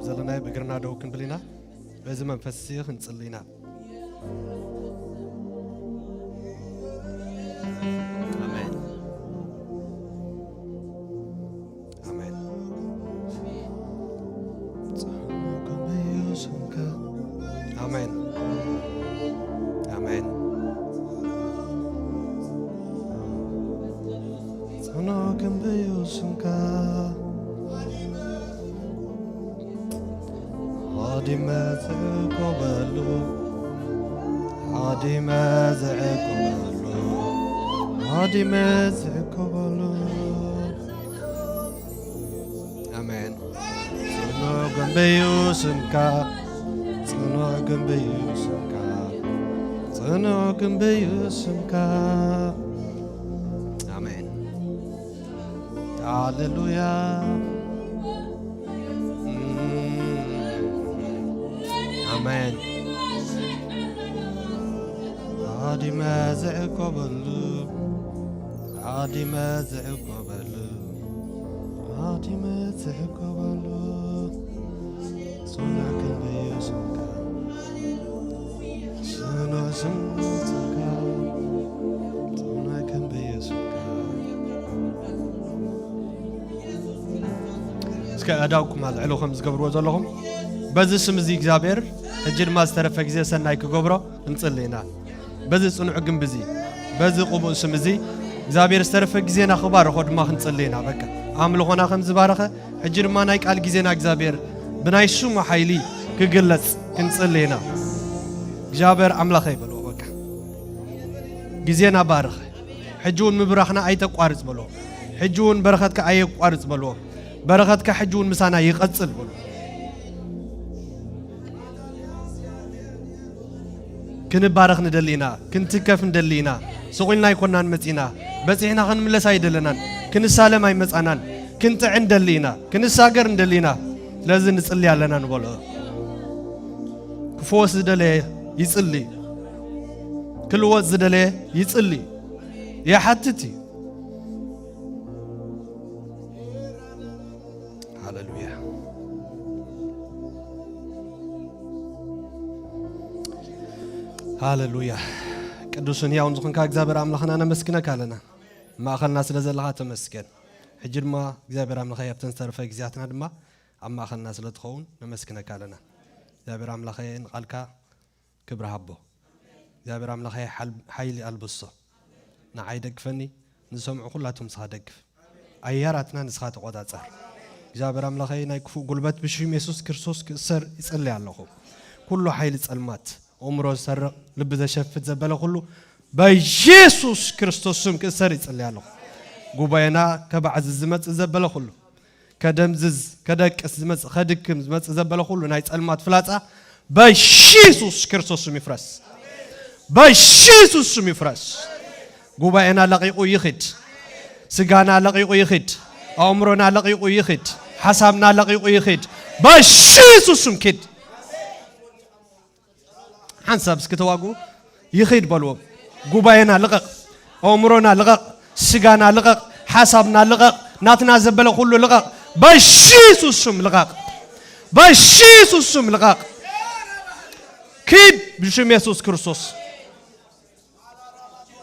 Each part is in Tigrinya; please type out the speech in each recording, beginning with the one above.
ዘለናዮ ብእግርና ደው ክንብል ኢና። በዚ መንፈስ እዚ ክንጽሊ ኢና። ኣሜን። ኣሜን። ኣሜን። ኣሜን። ጽኑዕ ግንቢ እዩ ስምካ። ሃዲመ ዝዕቆበሉ፣ ሃዲመ ዝዕቆበሉ፣ ሃዲመ ዝዕቆበሉ። ኣሜን። ጽኑዕ ግንቢ እዩ ስምካ፣ ጽኑዕ ግንቢ እዩ ስምካ፣ ጽኑዕ ግንቢ እዩ ስምካ። ኣሜን። ሃሌሉያ። ኣሜን። ሃዲመ ዝዕቆበሉ፣ ሃዲመ ዝዕቆበሉ፣ ሃዲመ ዝዕቆበሉ። ጽኑዕ ክንደይ ስምካ፣ ጽኑዕ ስምካ፣ ጽኑዕ ክንደይ ስምካ። እስከ ኣእዳውኩም ኣልዕሉ ከም ዝገብርዎ ዘለኹም። በዚ ስም እዚ እግዚኣብሔር ሕጂ ድማ ዝተረፈ ግዜ ሰናይ ክገብሮ ክንጽሊ ኢና። በዚ ጽኑዕ ግንቢ እዚ፣ በዚ ቅቡእ ስም እዚ እግዚኣብሔር ዝተረፈ ግዜና ክባርኾ ድማ ክንጽሊ ኢና። በቃ ኣምልኾና ከም ዝባረኸ ሕጂ ድማ ናይ ቃል ግዜና እግዚኣብሔር ብናይ ስሙ ሓይሊ ክግለጽ ክንጽሊ ኢና። እግዚኣብሔር ኣምላኸ ይበልዎ። በቃ ግዜና ባርኸ። ሕጂ እውን ምብራኽና ኣይተቋርጽ በልዎ። ሕጂ እውን በረኸትካ ኣየቋርጽ በልዎ። በረኸትካ ሕጂ እውን ምሳና ይቐጽል በልዎ። ክንባረኽ ንደሊ ኢና፣ ክንትከፍ ንደሊ ኢና። ስቕ ኢልና ኣይኮናን መጺና። በጺሕና ክንምለስ ኣይደለናን። ክንሳለም ኣይመጻናን። ክንጥዕን ንደሊ ኢና፣ ክንሳገር ንደሊ ኢና። ስለዚ ንጽሊ ኣለና ንበሎ። ክፍወስ ዝደለየ ይጽሊ፣ ክልወጥ ዝደለየ ይጽሊ፣ ይሓትት እዩ። ሃሌሉያ፣ ሃሌሉያ። ቅዱስን ሕያውን ዝኾንካ እግዚኣብሔር ኣምላኽና ነመስግነካ ኣለና። ማእኸልና ስለ ዘለኻ ተመስገን። ሕጂ ድማ እግዚኣብሔር ኣምላኸይ ኣብተን ዝተረፈ ግዜያትና ድማ ኣብ ማእኸልና ስለ ትኸውን ነመስግነካ ኣለና። እግዚኣብሔር ኣምላኸይ ንቓልካ ክብሪ ሃቦ። እግዚኣብሔር ኣምላኸይ ሓል-፣ ሓይሊ ኣልብሶ። ንዓይ ደግፈኒ፣ ንሰምዑ ኩላቶም ንስኻ ደግፍ። ኣያራትና ንስኻ ተቖጻጸር። እግዚኣብሔር ኣምላኸይ ናይ ክፉእ ጉልበት ብሽም የሱስ ክርስቶስ ክእሰር ይጽሊ ኣለኹ። ኩሉ ሓይሊ ጸልማት፣ ኣእምሮ ዝሰርቕ፣ ልቢ ዘሸፍት ዘበለ ኩሉ በየሱስ ክርስቶስ ስም ክእሰር ይጽሊ ኣለኹ። ጉባኤና ከባዕዝ ዝመጽእ ዘበለ ኩሉ፣ ከደምዝዝ፣ ከደቅስ ዝመጽእ፣ ከድክም ዝመጽእ ዘበለ ኩሉ ናይ ጸልማት ፍላጻ በየሱስ ክርስቶስ ስም ይፍረስ። በየሱስ ስም ይፍረስ። ጉባኤና ለቒቑ ይኺድ። ስጋና ለቒቑ ይኺድ። ኣእምሮና ለቒቑ ይኺድ። ሓሳብና ለቒቑ ይኺድ። በየሱስ ስም ኪድ። ሓንሳብ እስኪ ተዋግኡ። ይኺድ በልዎም። ጉባኤና ልቐቕ፣ ኣእምሮና ልቐቕ፣ ስጋና ልቐቕ፣ ሓሳብና ልቐቕ፣ ናትና ዘበለ ኩሉ ልቐቕ። በየሱስ ስም ልቐቕ። በየሱስ ስም ልቐቕ። ኪድ ብሽም የሱስ ክርስቶስ።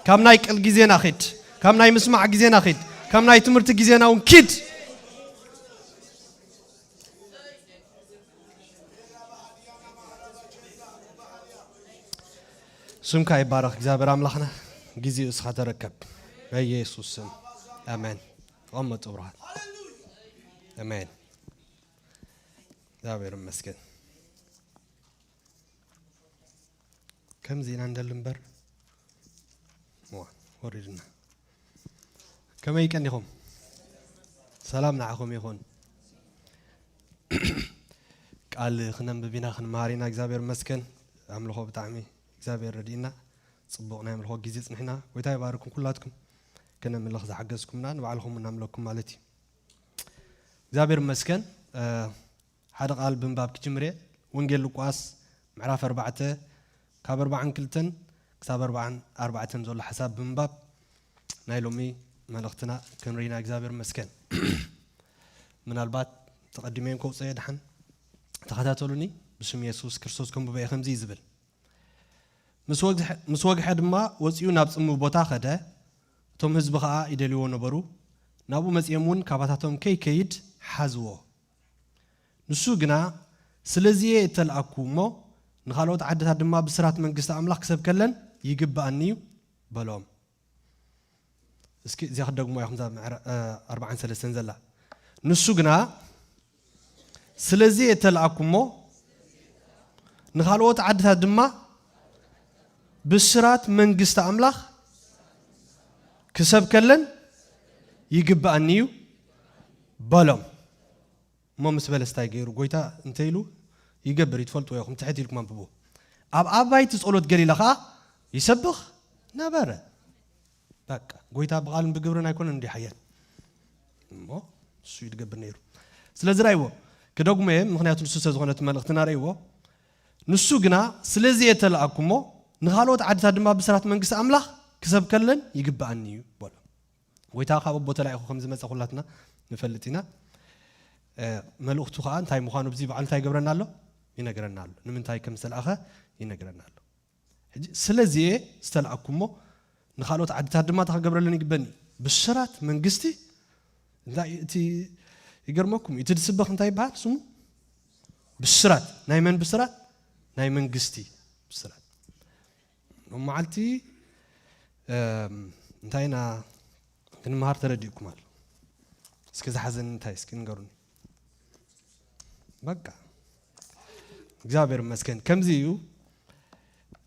ካብ ናይ ቅል ግዜና ኪድ፣ ካብ ናይ ምስማዕ ግዜና ኪድ፣ ካብ ናይ ትምህርቲ ግዜና እውን ኪድ። ስምካ ይባረኽ እግዚኣብሔር ኣምላኽና። ግዜኡ እስኻ ተረከብ በኢየሱስ ስም። ኣሜን። ተቐመጡ ብሩኻት። ኣሜን። እግዚኣብሔር ይመስገን። ከምዚ ኢና እንደሊ እምበር። ዋ፣ ወሪድና። ከመይ ቀኒኹም? ሰላም ንዓኹም ይኹን። ቃል ክነንብብ ኢና፣ ክንመሃር ኢና። እግዚኣብሔር ይመስገን። ኣምልኾ ብጣዕሚ እግዚኣብሔር ረዲእና። ጽቡቕ ናይ ኣምልኾ ግዜ ጽኒሕና። ጎይታ ይባርኩም ኩላትኩም። ክነምልኽ ዝሓገዝኩምና ንባዕልኹም እናምለኩም ማለት እዩ። እግዚኣብሔር ይመስገን። እ፣ ሓደ ቃል ብምንባብ ክጅምር እየ። ወንጌል ሉቃስ ምዕራፍ ኣርባዕተ ካብ ኣርባዓን ክልተን ክሳብ ኣርባዓን ኣርባዕተን ዘሎ ሓሳብ ብምንባብ ናይ ሎሚ መልእኽትና ክንርኢና እግዚኣብሔር ይመስገን። ምናልባት ተቐዲመ እየ ከውፅኦ እየ ድሓን። ተኸታተሉኒ፣ ብስም የሱስ ክርስቶስ ከንብቦ እየ። ከምዚ እዩ ዝብል፣ ምስ ወግሐ- ምስ ወግሐ ድማ ወጺኡ ናብ ጽምው ቦታ ኸደ፣ እቶም ህዝቢ ኸኣ ይደልይዎ ነበሩ። ናብኡ መጺኦም እውን ካባታቶም ከይከይድ ሓዝዎ። ንሱ ግና፣ ስለዚ እየ እተላእኩ እሞ፣ ንኻልኦት ዓድታት ድማ ብስራት መንግስቲ ኣምላኽ ክሰብከለን ይግብኣኒ እዩ በሎም። እስኪ እዚኣ ክደግሞ ኢኹም፣ እዛ ምዕራ- እ፣ ኣርባዓን ሰለስተን ዘላ። ንሱ ግና፣ ስለዚ እየ እተላእኩ እሞ፣ ንኻልኦት ዓድታት ድማ ብስራት መንግስቲ ኣምላኽ ክሰብከለን ይግብኣኒ እዩ በሎም። እሞ ምስ በለስ እንታይ ገይሩ? ጎይታ እንተ ኢሉ ይገብር እዩ፣ ትፈልጥዎ ኢኹም፣ ትሕት ኢልኩም ኣንብቡ። ኣብ ኣባይቲ ጸሎት ገሊላ ኸኣ ይሰብኽ ነበረ። በቃ፣ ጎይታ ብቓልን ብግብርን ኣይኮነን እንዲ ሓያል፣ እሞ እሱ ይድገብር ነይሩ። ስለዚ ራይዎ ክደግሞ እየ፣ ምኽንያቱ ንሱ ስለ ዝኾነ እቲ መልእኽትና ራይዎ። ንሱ ግና፣ ስለዚ እየ እተላእኩ እሞ፣ ንኻልኦት ዓድታት ድማ ብስራት መንግስቲ ኣምላኽ ክሰብከለን ይግብኣኒ እዩ በሎ። ጎይታ ካብ ኣቦ ተላኢኹ ከም ዝመጸ ኩላትና ንፈልጥ ኢና። እ፣ መልእኽቱ ኸኣ እንታይ ምዃኑ ብዚ በዓል እንታይ ይገብረና ኣሎ? ይነግረና ኣሎ። ንምንታይ ከም ዝተላእኸ ይነግረና ኣሎ። ሕጂ ስለዚ እየ ዝተላእኩ እሞ፣ ንኻልኦት ዓድታት ድማ እንታይ ክገብረለን ይግበኒ? ብስራት መንግስቲ። እንታይ እቲ ይገርመኩም፣ እቲ ዝስበኽ እንታይ ይበሃል ስሙ? ብስራት። ናይ መን ብስራት? ናይ መንግስቲ ብስራት። ሎም መዓልቲ፣ እም፣ እንታይ ኢና ክንመሃር ተረዲእኩም ኣሎ? እስኪ ዝሓዘኒ እንታይ እስኪ ንገሩኒ። በቃ፣ እግዚኣብሔር ይመስገን። ከምዚ እዩ።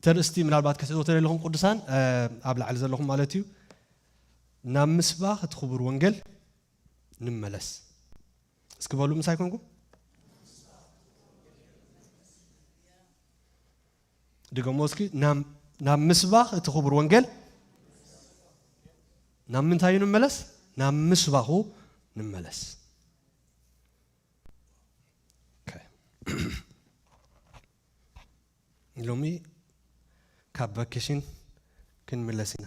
ተርእስቲ ምናልባት ክትሕዝዎ ተደለኹም ቅዱሳን፣ እ፣ ኣብ ላዕሊ ዘለኹም ማለት እዩ። ናብ ምስባኽ እቲ ክቡር ወንጌል ንመለስ። እስኪ በሉ፣ ምሳይ ኮንኩም። ድገሞ እስኪ። ናብ፣ ናብ ምስባኽ እቲ ክቡር ወንጌል። ናብ ምንታይ እዩ ንመለስ? ናብ ምስባኹ ንመለስ። ኦኬ። ሎሚ ካብ ቫኬሽን ክንምለስ ኢና።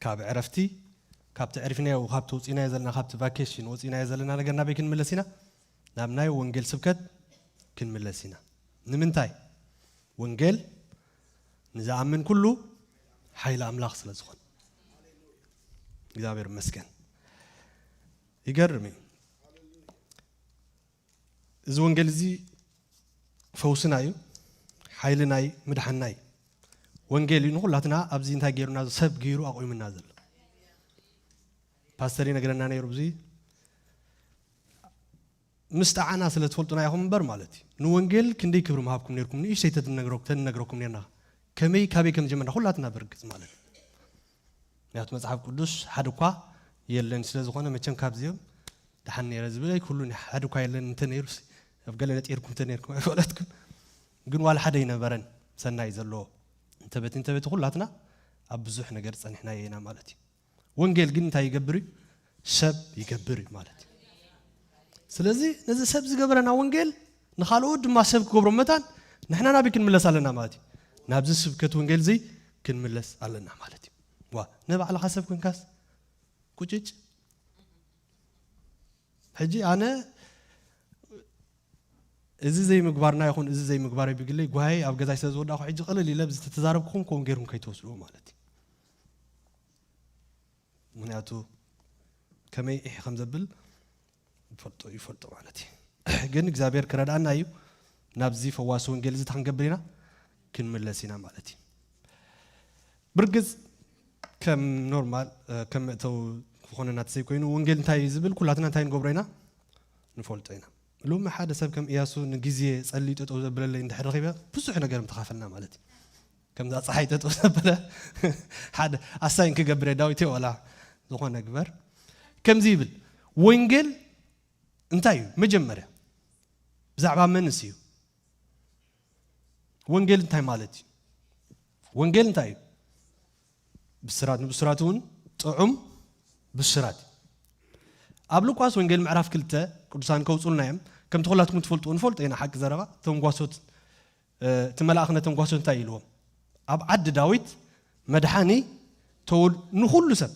ካብ ዕረፍቲ፣ ካብቲ ዕሪፍናዮ፣ ካብቲ ውፂናዮ ዘለና፣ ካብቲ ቫኬሽን ወፂናዮ ዘለና ነገር ናበይ ክንምለስ ኢና? ናብ ናይ ወንጌል ስብከት ክንምለስ ኢና። ንምንታይ? ወንጌል ንዝኣምን ኩሉ ሓይሊ ኣምላኽ ስለ ዝኾነ። እግዚኣብሔር ይመስገን። ይገርም እዩ። እዚ ወንጌል እዚ ፈውስና እዩ፣ ሓይልና እዩ፣ ምድሓንና እዩ። ወንጌል እዩ ንኹላትና ኣብዚ እንታይ ገይሩና፣ ሰብ ገይሩ ኣቑሙና ዘሎ። ፓስተር ይነግረና ነይሩ፣ እዚ ምስ ጠዓና ስለ ትፈልጡና ኢኹም እምበር ማለት እዩ። ንወንጌል ክንደይ ክብሪ ምሃብኩም ነይርኩም፣ ንእሽተይ ተትነግረኩ-፣ ተንነግረኩም ነይርና። ከመይ ካበይ ከም ዝጀመርና ኩላትና ብርግጽ ማለት እዩ። ምክንያቱ መጽሓፍ ቅዱስ ሓደ እኳ የለን ስለ ዝኾነ፣ መቸም ካብዚኦም ደሓን ነይረ ዝብል ኣይክህሉን እዩ። ሓደ እኳ የለን እንተ ነይሩስ፣ ኣብ ገለ ነጢርኩም እንተ ነይርኩም ኣይፈለጥኩም። ግን ዋላ ሓደ ኣይነበረን ሰናይ ዘለዎ። እንተበቲ እንተበቲ ኩላትና ኣብ ብዙሕ ነገር ጸኒሕናዮ ኢና ማለት እዩ። ወንጌል ግን እንታይ ይገብር እዩ? ሰብ ይገብር እዩ ማለት እዩ። ስለዚ ነዚ ሰብ ዝገበረና ወንጌል ንኻልኦት ድማ ሰብ ክገብሮ መታን ንሕና ናበይ ክንምለስ ኣለና ማለት እዩ? ናብዚ ስብከት ወንጌል እዚ ክንምለስ ኣለና ማለት እዩ። ዋ፣ ንባዕልኻ ሰብ ኮንካስ ቁጭጭ። ሕጂ ኣነ እዚ ዘይምግባርና ይኹን እዚ ዘይምግባረይ ብግለይ ጓሂ ኣብ ገዛይ ስለ ዝወዳእኩ ሕጂ ቅልል ኢለ ብዝተተዛረብኩኹም ከምኡ ገይርኩም ከይትወስድዎ ማለት እዩ። ምክንያቱ ከመይ ኢሕ ከም ዘብል ይፈልጦ፣ ይፈልጦ ማለት እዩ። ግን እግዚኣብሔር ክረድኣና እዩ። ናብዚ ፈዋሲ ወንጌል እዚ እንታይ ክንገብር ኢና? ክንምለስ ኢና ማለት እዩ። ብርግጽ ከም ኖርማል፣ እ፣ ከም መእተዊ ክኾነና ተዘይኮይኑ፣ ወንጌል እንታይ እዩ ዝብል ኩላትና እንታይ ንገብሮ ኢና? ንፈልጦ ኢና። ሎሚ ሓደ ሰብ ከም እያሱ ንግዜ ጸልዩ ጠጠው ዘብለለይ እንድሕር ረኺበ፣ ብዙሕ ነገር ምተኻፈልና ማለት እዩ። ከምዛ ጸሓይ ጠጠው ዘበለ ሓደ ኣሳይን ክገብር እየ፣ ዳዊት እየ፣ ዋላ ዝኾነ ግበር። ከምዚ ይብል፣ ወንጌል እንታይ እዩ? መጀመርያ ብዛዕባ መንስ እዩ? ወንጌል እንታይ ማለት እዩ? ወንጌል እንታይ እዩ? ብስራት፣ ንብስራት እውን ጥዑም ብስራት እዩ። ኣብ ሉቃስ ወንጌል ምዕራፍ ክልተ ቅዱሳን ከውፅኡልና እዮም። ከምቲ ኩላትኩም ትፈልጡ፣ ንፈልጦ ኢና፣ ሓቂ ዘረባ፣ እቶም ጓሶት፣ እ፣ እቲ መልኣኽ ነቶም ጓሶት እንታይ ኢልዎም? ኣብ ዓዲ ዳዊት መድሓኒ ተወል-፣ ንኹሉ ሰብ፣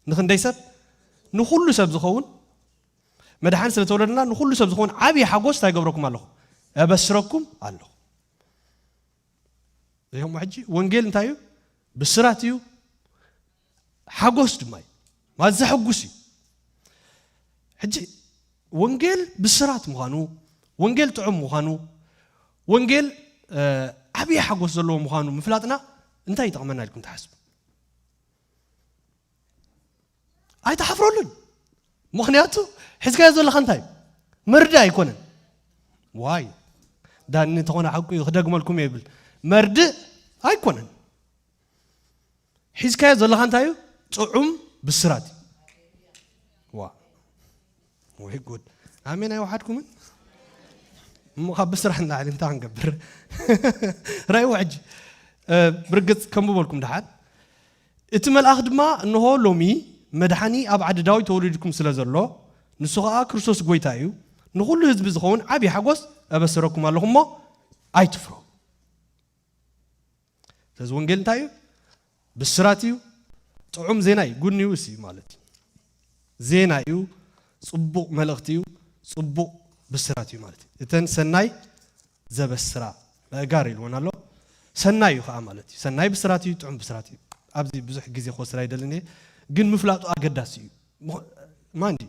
ንኽንደይ ሰብ? ንኹሉ ሰብ ዝኸውን መድሓን ስለ ተወለደና ንኹሉ ሰብ ዝኸውን ዓብዪ ሓጎስ እንታይ ገብረኩም ኣለኹ? እበስረኩም ኣለኹ። ሪኹሞ ሕጂ? ወንጌል እንታይ እዩ? ብስራት እዩ፣ ሓጎስ ድማ እዩ። ማለት ዘሐጉስ እዩ። ሕጂ ወንጌል ብስራት ምዃኑ፣ ወንጌል ጥዑም ምዃኑ፣ ወንጌል ዓብዪ ሓጎስ ዘለዎ ምዃኑ ምፍላጥና እንታይ ይጠቕመና ኢልኩም ትሓስቡ? ኣይትሓፍረሉን። ምኽንያቱ ሒዝካዮ ዘለኻ እንታይ እዩ? መርድእ ኣይኮነን። ዋይ፣ ዳኒ እንተኾነ ሓቁ እዩ፣ ክደግመልኩም እየ ይብል። መርድእ ኣይኮነን። ሒዝካዮ ዘለኻ እንታይ እዩ? ጥዑም ብስራት እዩ። ዋ፣ ወይ ጉድ። ኣሜን ኣይወሓድኩምን? እሞ ካብ ብስራሕ ንላዕሊ እንታይ ክንገብር? ራእይዎ ሕጂ። ብርግጽ ከንብበልኩም ደሓን። እቲ መልኣኽ ድማ፣ እንሆ ሎሚ መድሓኒ ኣብ ዓዲ ዳዊት ተወሊድኩም ስለ ዘሎ፣ ንሱ ኸኣ ክርስቶስ ጐይታ እዩ፣ ንኹሉ ህዝቢ ዝኸውን ዓብዪ ሓጎስ እበስረኩም ኣለኹ እሞ ኣይትፍርሁ። ስለዚ ወንጌል እንታይ እዩ? ብስራት እዩ። ጥዑም ዜና እዩ። ጉድ ኒውስ እዩ ማለት እዩ። ዜና እዩ። ጽቡቕ መልእኽቲ እዩ። ጽቡቕ ብስራት እዩ ማለት እዩ። እተን ሰናይ ዘበስራ ኣእጋር ኢልወን ኣሎ። ሰናይ እዩ ከዓ ማለት እዩ። ሰናይ ብስራት እዩ፣ ጥዑም ብስራት እዩ። ኣብዚ ብዙሕ ግዜ ክወስድ ኣይደልን እየ፣ ግን ምፍላጡ ኣገዳሲ እዩ። ምኽ- ማን ድዩ?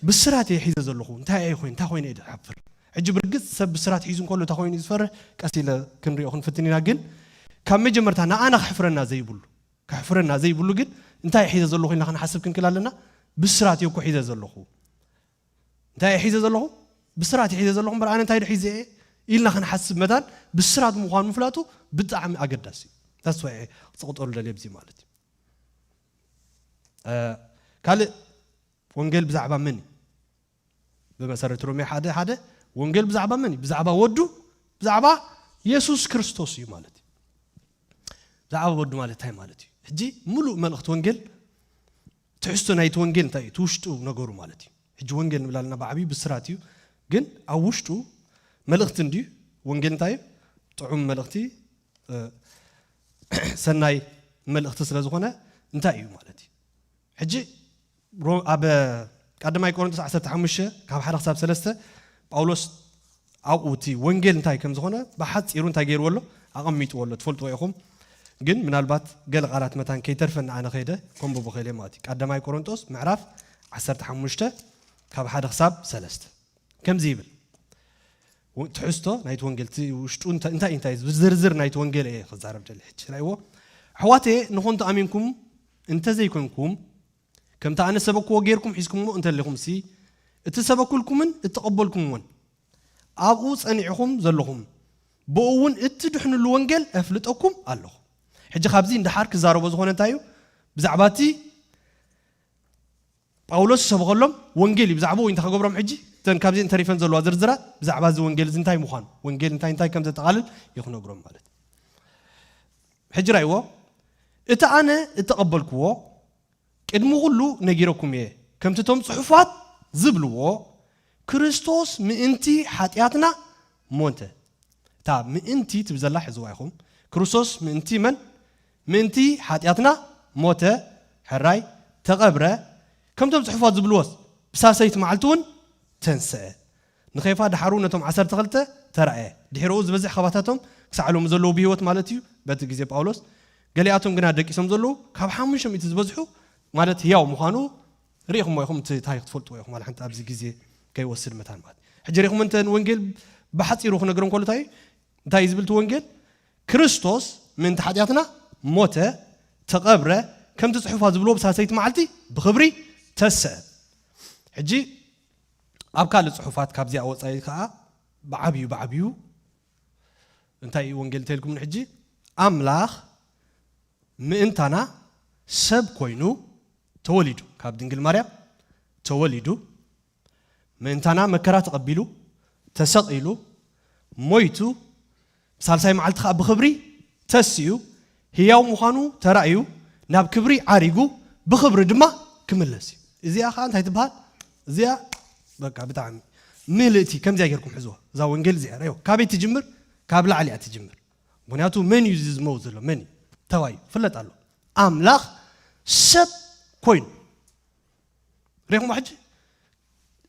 ብስራት እየ ሒዘ ዘለኹ፣ እንታይ እየ ኮይን እንታይ ኮይነ እየ ዝሓፍር? ሕጂ ብርግፅ ሰብ ብስራት ሒዙ እንከሎ እንታይ ኮይኑ እዩ ዝፈርሕ? ቀስ ኢለ ክንሪኦ ክንፍትን ኢና። ግን ካብ መጀመርታ ንኣና ክሕፍረና ዘይብሉ ከሕፍረና ዘይብሉ ግን እንታይ ሒዘ ዘለኹ ኢልና ክንሓስብ ክንክል ኣለና። ብስራት እየ እኮ ሒዘ ዘለኹ። እንታይ እየ ሒዘ ዘለኹ? ብስራት እየ ሒዘ ዘለኹ እምበር ኣነ እንታይ ዶ ሒዘ እየ ኢልና ክንሓስብ መታን ብስራት ምዃኑ ምፍላጡ ብጣዕሚ ኣገዳሲ እዩ። ታስዋ እየ ክፅቕጠሉ ደልየ ብዚ ማለት እዩ። ካልእ ወንጌል ብዛዕባ መን እዩ? ብመሰረት ሮሜ ሓደ ሓደ ወንጌል ብዛዕባ መን እዩ? ብዛዕባ ወዱ፣ ብዛዕባ የሱስ ክርስቶስ እዩ ማለት እዩ። ብዛዕባ ወዱ ማለት እንታይ ማለት እዩ? ሕጂ ሙሉእ መልእኽቲ ወንጌል፣ ትሕዝቶ ናይቲ ወንጌል እንታይ እዩ? እቲ ውሽጡ ነገሩ ማለት እዩ። ሕጂ ወንጌል ንብል ኣለና ብዓብዩ ብስራት እዩ፣ ግን ኣብ ውሽጡ መልእኽቲ እንድዩ። ወንጌል እንታይ እዩ? ጥዑም መልእኽቲ፣ ሰናይ መልእኽቲ ስለ ዝኾነ እንታይ እዩ ማለት እዩ? ሕጂ ኣብ ቀዳማይ ቆሮንቶስ ዓሰርተ ሓሙሽተ ካብ ሓደ ክሳብ ሰለስተ ጳውሎስ ኣብኡ እቲ ወንጌል እንታይ ከም ዝኾነ ብሓፂሩ እንታይ ገይርዎ ኣሎ? ኣቐሚጥዎ ኣሎ። ትፈልጥዎ ኢኹም። ግን ምናልባት ገለ ቃላት መታን ከይተርፈኒ ኣነ ከይደ ከንብቦ ክእል እየ ማለት እዩ። ቀዳማይ ቆሮንቶስ ምዕራፍ ዓሰርተ ሓሙሽተ ካብ ሓደ ክሳብ ሰለስተ ከምዚ ይብል። ትሕዝቶ ናይቲ ወንጌል እቲ ውሽጡ እንታይ እንታይ ዝርዝር ናይቲ ወንጌል እየ ክዛረብ ደሊ። ሕጂ ራይዎ ኣሕዋተየ ንኾንቱ ኣሚንኩም እንተዘይኮንኩም ከምቲ ኣነ ሰበክዎ ጌርኩም ሒዝኩምዎ እንተለኹምሲ፣ እቲ ሰበኩልኩምን እተቐበልኩምዎን ኣብኡ ጸኒዕኹም ዘለኹም፣ ብኡ እውን እትድሕኑሉ ወንጌል እፍልጠኩም ኣለኹ። ሕጂ ካብዚ ንደሓር ክዛረቦ ዝኾነ እንታይ እዩ? ብዛዕባ እቲ ጳውሎስ ዝሰበኸሎም ወንጌል እዩ። ብዛዕባ እንታይ ክገብሮም ሕጂ? እተን ካብዚ እንተሪፈን ዘለዋ ዝርዝራት ብዛዕባ እዚ ወንጌል እዚ እንታይ ምዃኑ፣ ወንጌል እንታይ እንታይ ከም ዘጠቓልል እዩ ክነግሮም ማለት እዩ። ሕጂ ራይዎ፣ እቲ ኣነ እተቐበልክዎ ቅድሚ ኩሉ ነጊረኩም እየ፣ ከምቲ እቶም ጽሑፋት ዝብልዎ፣ ክርስቶስ ምእንቲ ሓጢኣትና ሞተ። እታ ምእንቲ ትብል ዘላ ሕዝዋ ኢኹም። ክርስቶስ ምእንቲ መን? ምእንቲ ሓጢኣትና ሞተ፣ ሕራይ፣ ተቐብረ፣ ከምቶም ጽሑፋት ዝብልዎስ ብሳሰይቲ መዓልቲ እውን ተንስአ። ንኼፋ ደሓሩ ነቶም ዓሰርተ ክልተ ተራእየ። ድሒረኡ ዝበዝሕ ካባታቶም ክሳዕ ሎሚ ዘለዉ ብህይወት ማለት እዩ። በቲ ግዜ ጳውሎስ ገሊኣቶም ግና ደቂሶም ዘለዉ ካብ ሓሙሽተ ሚእቲ ዝበዝሑ ማለት ህያው ምዃኑ ርኢኹሞ ኢኹም። እቲ ታሪኽ ትፈልጥዎ ኢኹም። ዋላ ሓንቲ ኣብዚ ግዜ ከይወስድ መታን ማለት ሕጂ ርኢኹም እንተ ንወንጌል ብሓፂሩ ክነግሮም ከሎ እንታይ እዩ? እንታይ እዩ ዝብል እቲ ወንጌል? ክርስቶስ ምእንቲ ሓጢኣትና ሞተ፣ ተቐብረ፣ ከምቲ ጽሑፋት ዝብልዎ ብሳሰይቲ መዓልቲ ብኽብሪ ተስአ። ሕጂ ኣብ ካልእ ጽሑፋት ካብዚኣ ወጻኢ ከኣ ብዓብዩ ብዓብዩ እንታይ እዩ ወንጌል እንተልኩም ንሕጂ ኣምላኽ ምእንታና ሰብ ኮይኑ ተወሊዱ፣ ካብ ድንግል ማርያም ተወሊዱ፣ ምእንታና መከራ ተቐቢሉ፣ ተሰቒሉ፣ ሞይቱ፣ ሳልሳይ መዓልቲ ከኣ ብኽብሪ ተሲኡ፣ ህያው ምዃኑ ተራእዩ፣ ናብ ክብሪ ዓሪጉ፣ ብኽብሪ ድማ ክምለስ እዩ። እዚኣ ከኣ እንታይ ትበሃል? እዚኣ በቃ ብጣዕሚ ምልእቲ ከምዚኣ ጌርኩም ሕዝዋ። እዛ ወንጌል እዚኣ ርኣይዋ። ካበይ ትጅምር? ካብ ላዕሊ እያ ትጅምር። ምኽንያቱ መን እዩ እዚ ዝመውት ዘሎ? መን እዩ? ተባዩ ፍለጥ ኣሎ። ኣምላኽ ሰብ ኮይኑ። ርኢኹሞ ሕጂ?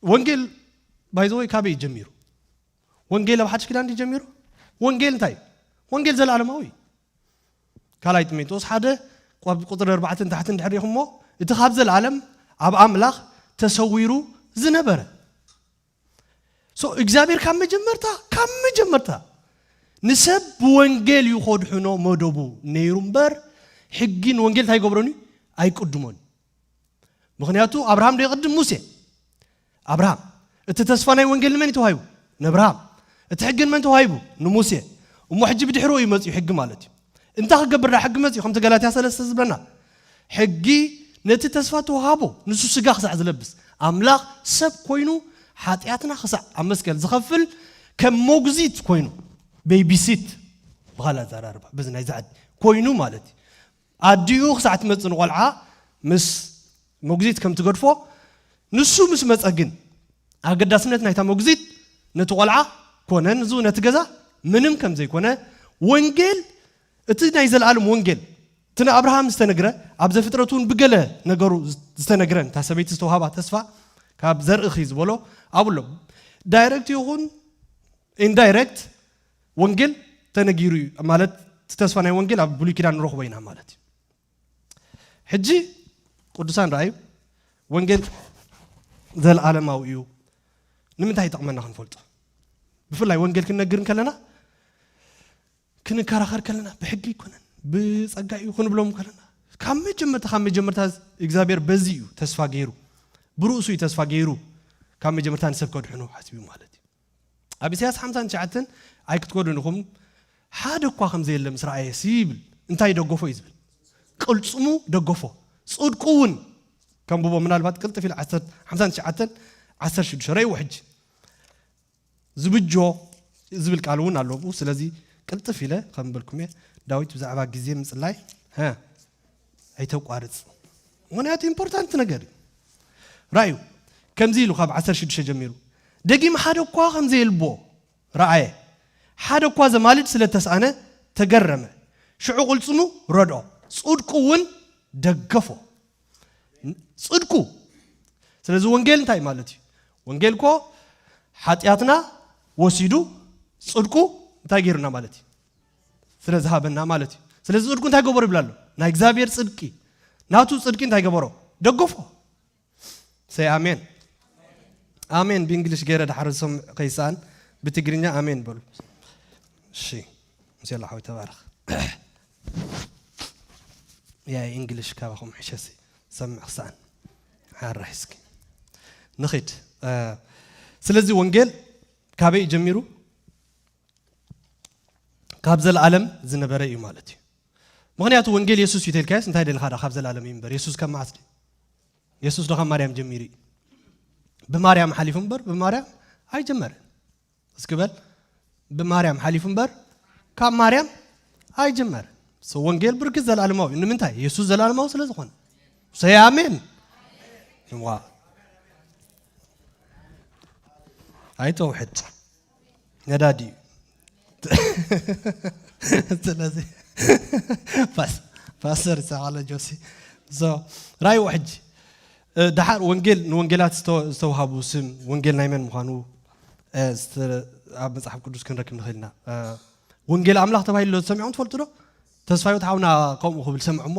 ወንጌል ባይዘወይ ካበይ ጀሚሩ? ወንጌል ኣብ ሓድሽ ኪዳን ጀሚሩ። ወንጌል እንታይ? ወንጌል ዘለዓለማዊ። ካልኣይ ጢሞቴዎስ ሓደ ቁፅሪ ኣርባዕተን ታሕትን ድሕሪኹሞ፣ እቲ ካብ ዘለዓለም ኣብ ኣምላኽ ተሰዊሩ ዝነበረ። ሶ እግዚኣብሔር ካብ መጀመርታ ካብ መጀመርታ ንሰብ ብወንጌል እዩ ከድሕኖ መደቡ ነይሩ እምበር፣ ሕጊ ንወንጌል እንታይ ይገብሮን እዩ? ኣይቅድሞን። ምኽንያቱ ኣብርሃም ዶ ይቕድም ሙሴ? ኣብርሃም። እቲ ተስፋ ናይ ወንጌል ንመን እዩ ተዋሂቡ? ንኣብርሃም። እቲ ሕጊ ንመን ተዋሂቡ? ንሙሴ። እሞ ሕጂ ብድሕሪኡ እዩ መፅዩ ሕጊ ማለት እዩ። እንታይ ክገብር ዳ ሕጊ መፅዩ? ከምቲ ገላትያ ሰለስተ ዝብለና፣ ሕጊ ነቲ ተስፋ ተዋሃቦ፣ ንሱ ስጋ ክሳዕ ዝለብስ፣ ኣምላኽ ሰብ ኮይኑ ሓጢኣትና ክሳዕ ኣብ መስቀል ዝኸፍል ከም መጉዚት ኮይኑ፣ ቤቢሲት ብኻልእ ኣዘራርባ በዚ ናይ ዛዕዲ ኮይኑ ማለት እዩ። ኣዲኡ ክሳዕ ትመጽእ ንቆልዓ ምስ መጉዚት ከም ትገድፎ፣ ንሱ ምስ መጸ ግን ኣገዳስነት ናይታ መጉዚት ነቲ ቆልዓ ኮነ ንዙ ነቲ ገዛ ምንም ከም ዘይኮነ፣ ወንጌል፣ እቲ ናይ ዘለኣለም ወንጌል፣ እቲ ንኣብርሃም ዝተነግረ፣ ኣብ ዘፍጥረት እውን ብገለ ነገሩ ዝተነግረ፣ እታ ሰበይቲ ዝተዋህባ ተስፋ ካብ ዘርእኺ ዝበሎ ኣብሎ ዳይሬክት ይኹን ኢንዳይሬክት ወንጌል ተነጊሩ እዩ ማለት፣ እቲ ተስፋ ናይ ወንጌል ኣብ ብሉይ ኪዳን ንረኽቦ ኢና ማለት እዩ። ሕጂ ቅዱሳን ረኣዩ፣ ወንጌል ዘለዓለማዊ እዩ። ንምንታይ ይጠቕመና ክንፈልጦ? ብፍላይ ወንጌል ክንነግር እንከለና፣ ክንከራኸር ከለና፣ ብሕጊ ኣይኮነን ብጸጋ እዩ ክንብሎም ከለና፣ ካብ መጀመርታ ካብ መጀመርታ እግዚኣብሔር በዚ እዩ ተስፋ ገይሩ፣ ብርእሱ እዩ ተስፋ ገይሩ ካብ መጀመርታ ንሰብ ከድሕኖ ሓሲቡ ማለት እዩ። ኣብ ኢሳያስ ሓምሳን ትሽዓተን ኣይክትከዱን ኢኹም፣ ሓደ እኳ ከም ዘየለ ምስ ረኣየ ይብል። እንታይ ደገፎ እዩ ዝብል? ቅልጽሙ ደገፎ። ጽድቁ እውን ከንብቦ ምናልባት ቅልጥፍ ኢለ ዓሰርተ ሓምሳን ትሽዓተን ዓሰርተ ሽዱሽተ ረእይዎ ሕጂ። ዝብጆ ዝብል ቃል እውን ኣሎ ኣብኡ። ስለዚ ቅልጥፍ ኢለ ከንብበልኩም እየ። ዳዊት ብዛዕባ ግዜ ምጽላይ፣ ሀ፣ ኣይተቋርጽ። ምኽንያቱ ኢምፖርታንት ነገር እዩ። ራእዩ ከምዚ ኢሉ ካብ ዓሰርተ ሽዱሽተ ጀሚሩ፣ ደጊም ሓደ እኳ ከም ዘየልቦ ረኣየ። ሓደ እኳ ዘማልድ ስለ ተስኣነ ተገረመ። ሽዑ ቅልጽሙ ረድኦ፣ ጽድቁ እውን ደገፎ። ጽድቁ። ስለዚ ወንጌል እንታይ ማለት እዩ? ወንጌል እኮ ሓጢኣትና ወሲዱ ጽድቁ እንታይ ገይሩና ማለት እዩ? ስለ ዝሃበና ማለት እዩ። ስለዚ ጽድቁ እንታይ ገበሮ ይብላ ኣሎ? ናይ እግዚኣብሔር ጽድቂ፣ ናቱ ጽድቂ እንታይ ገበሮ? ደገፎ። ሰይ ኣሜን። ኣሜን ብእንግሊሽ ገይረ ድሓር ዝሰምዕ ከይሰኣን ብትግርኛ ኣሜን በሉ። እሺ፣ ሙሴ ኣላ ሓወይ ተባረኽ። ያ እንግሊሽ ካባኹም ሕሸሲ ሰምዕ ክሰኣን። ሓራሕ እስኪ ንኺድ። እ፣ ስለዚ ወንጌል ካበይ እዩ ጀሚሩ? ካብ ዘለኣለም ዝነበረ እዩ ማለት እዩ። ምኽንያቱ ወንጌል የሱስ እዩ ተልካዮስ እንታይ ደልኻ ዳ ካብ ዘለኣለም እዩ እምበር የሱስ ካብ መዓስ ድዩ? የሱስ ዶ ካብ ማርያም ጀሚሩ እዩ? ብማርያም ሓሊፉ እምበር ብማርያም ኣይጀመረን። እስኪ በል፣ ብማርያም ሓሊፉ እምበር ካብ ማርያም ኣይጀመረን። So ወንጌል ብርግጽ ዘለኣለማዊ እዩ። ንምንታይ? የሱስ ዘለኣለማዊ ስለ ዝኾነ። ሰይ ኣሜን። ዋ፣ ኣይተውሕድ ነዳዲ እዩ። ስለዚ ፓስ-፣ ፓስተር ይሳቕ ኣሎ ጆሲ። So ራእይዎ ሕጂ፣ እ፣ ደሓር ወንጌል፣ ንወንጌላት ዝተ-፣ ዝተውሃቡ ስም ወንጌል ናይ መን ምዃኑ፣ እ፣ ዝተ-፣ ኣብ መጽሓፍ ቅዱስ ክንረክብ ንኽእል ኢና። እ፣ ወንጌል ኣምላኽ ተባሂሉ ዶ ዝሰሚዕኩም ትፈልጡ ዶ? ተስፋ ህይወት ሓውና ከምኡ ክብል ሰምዑ እሞ፣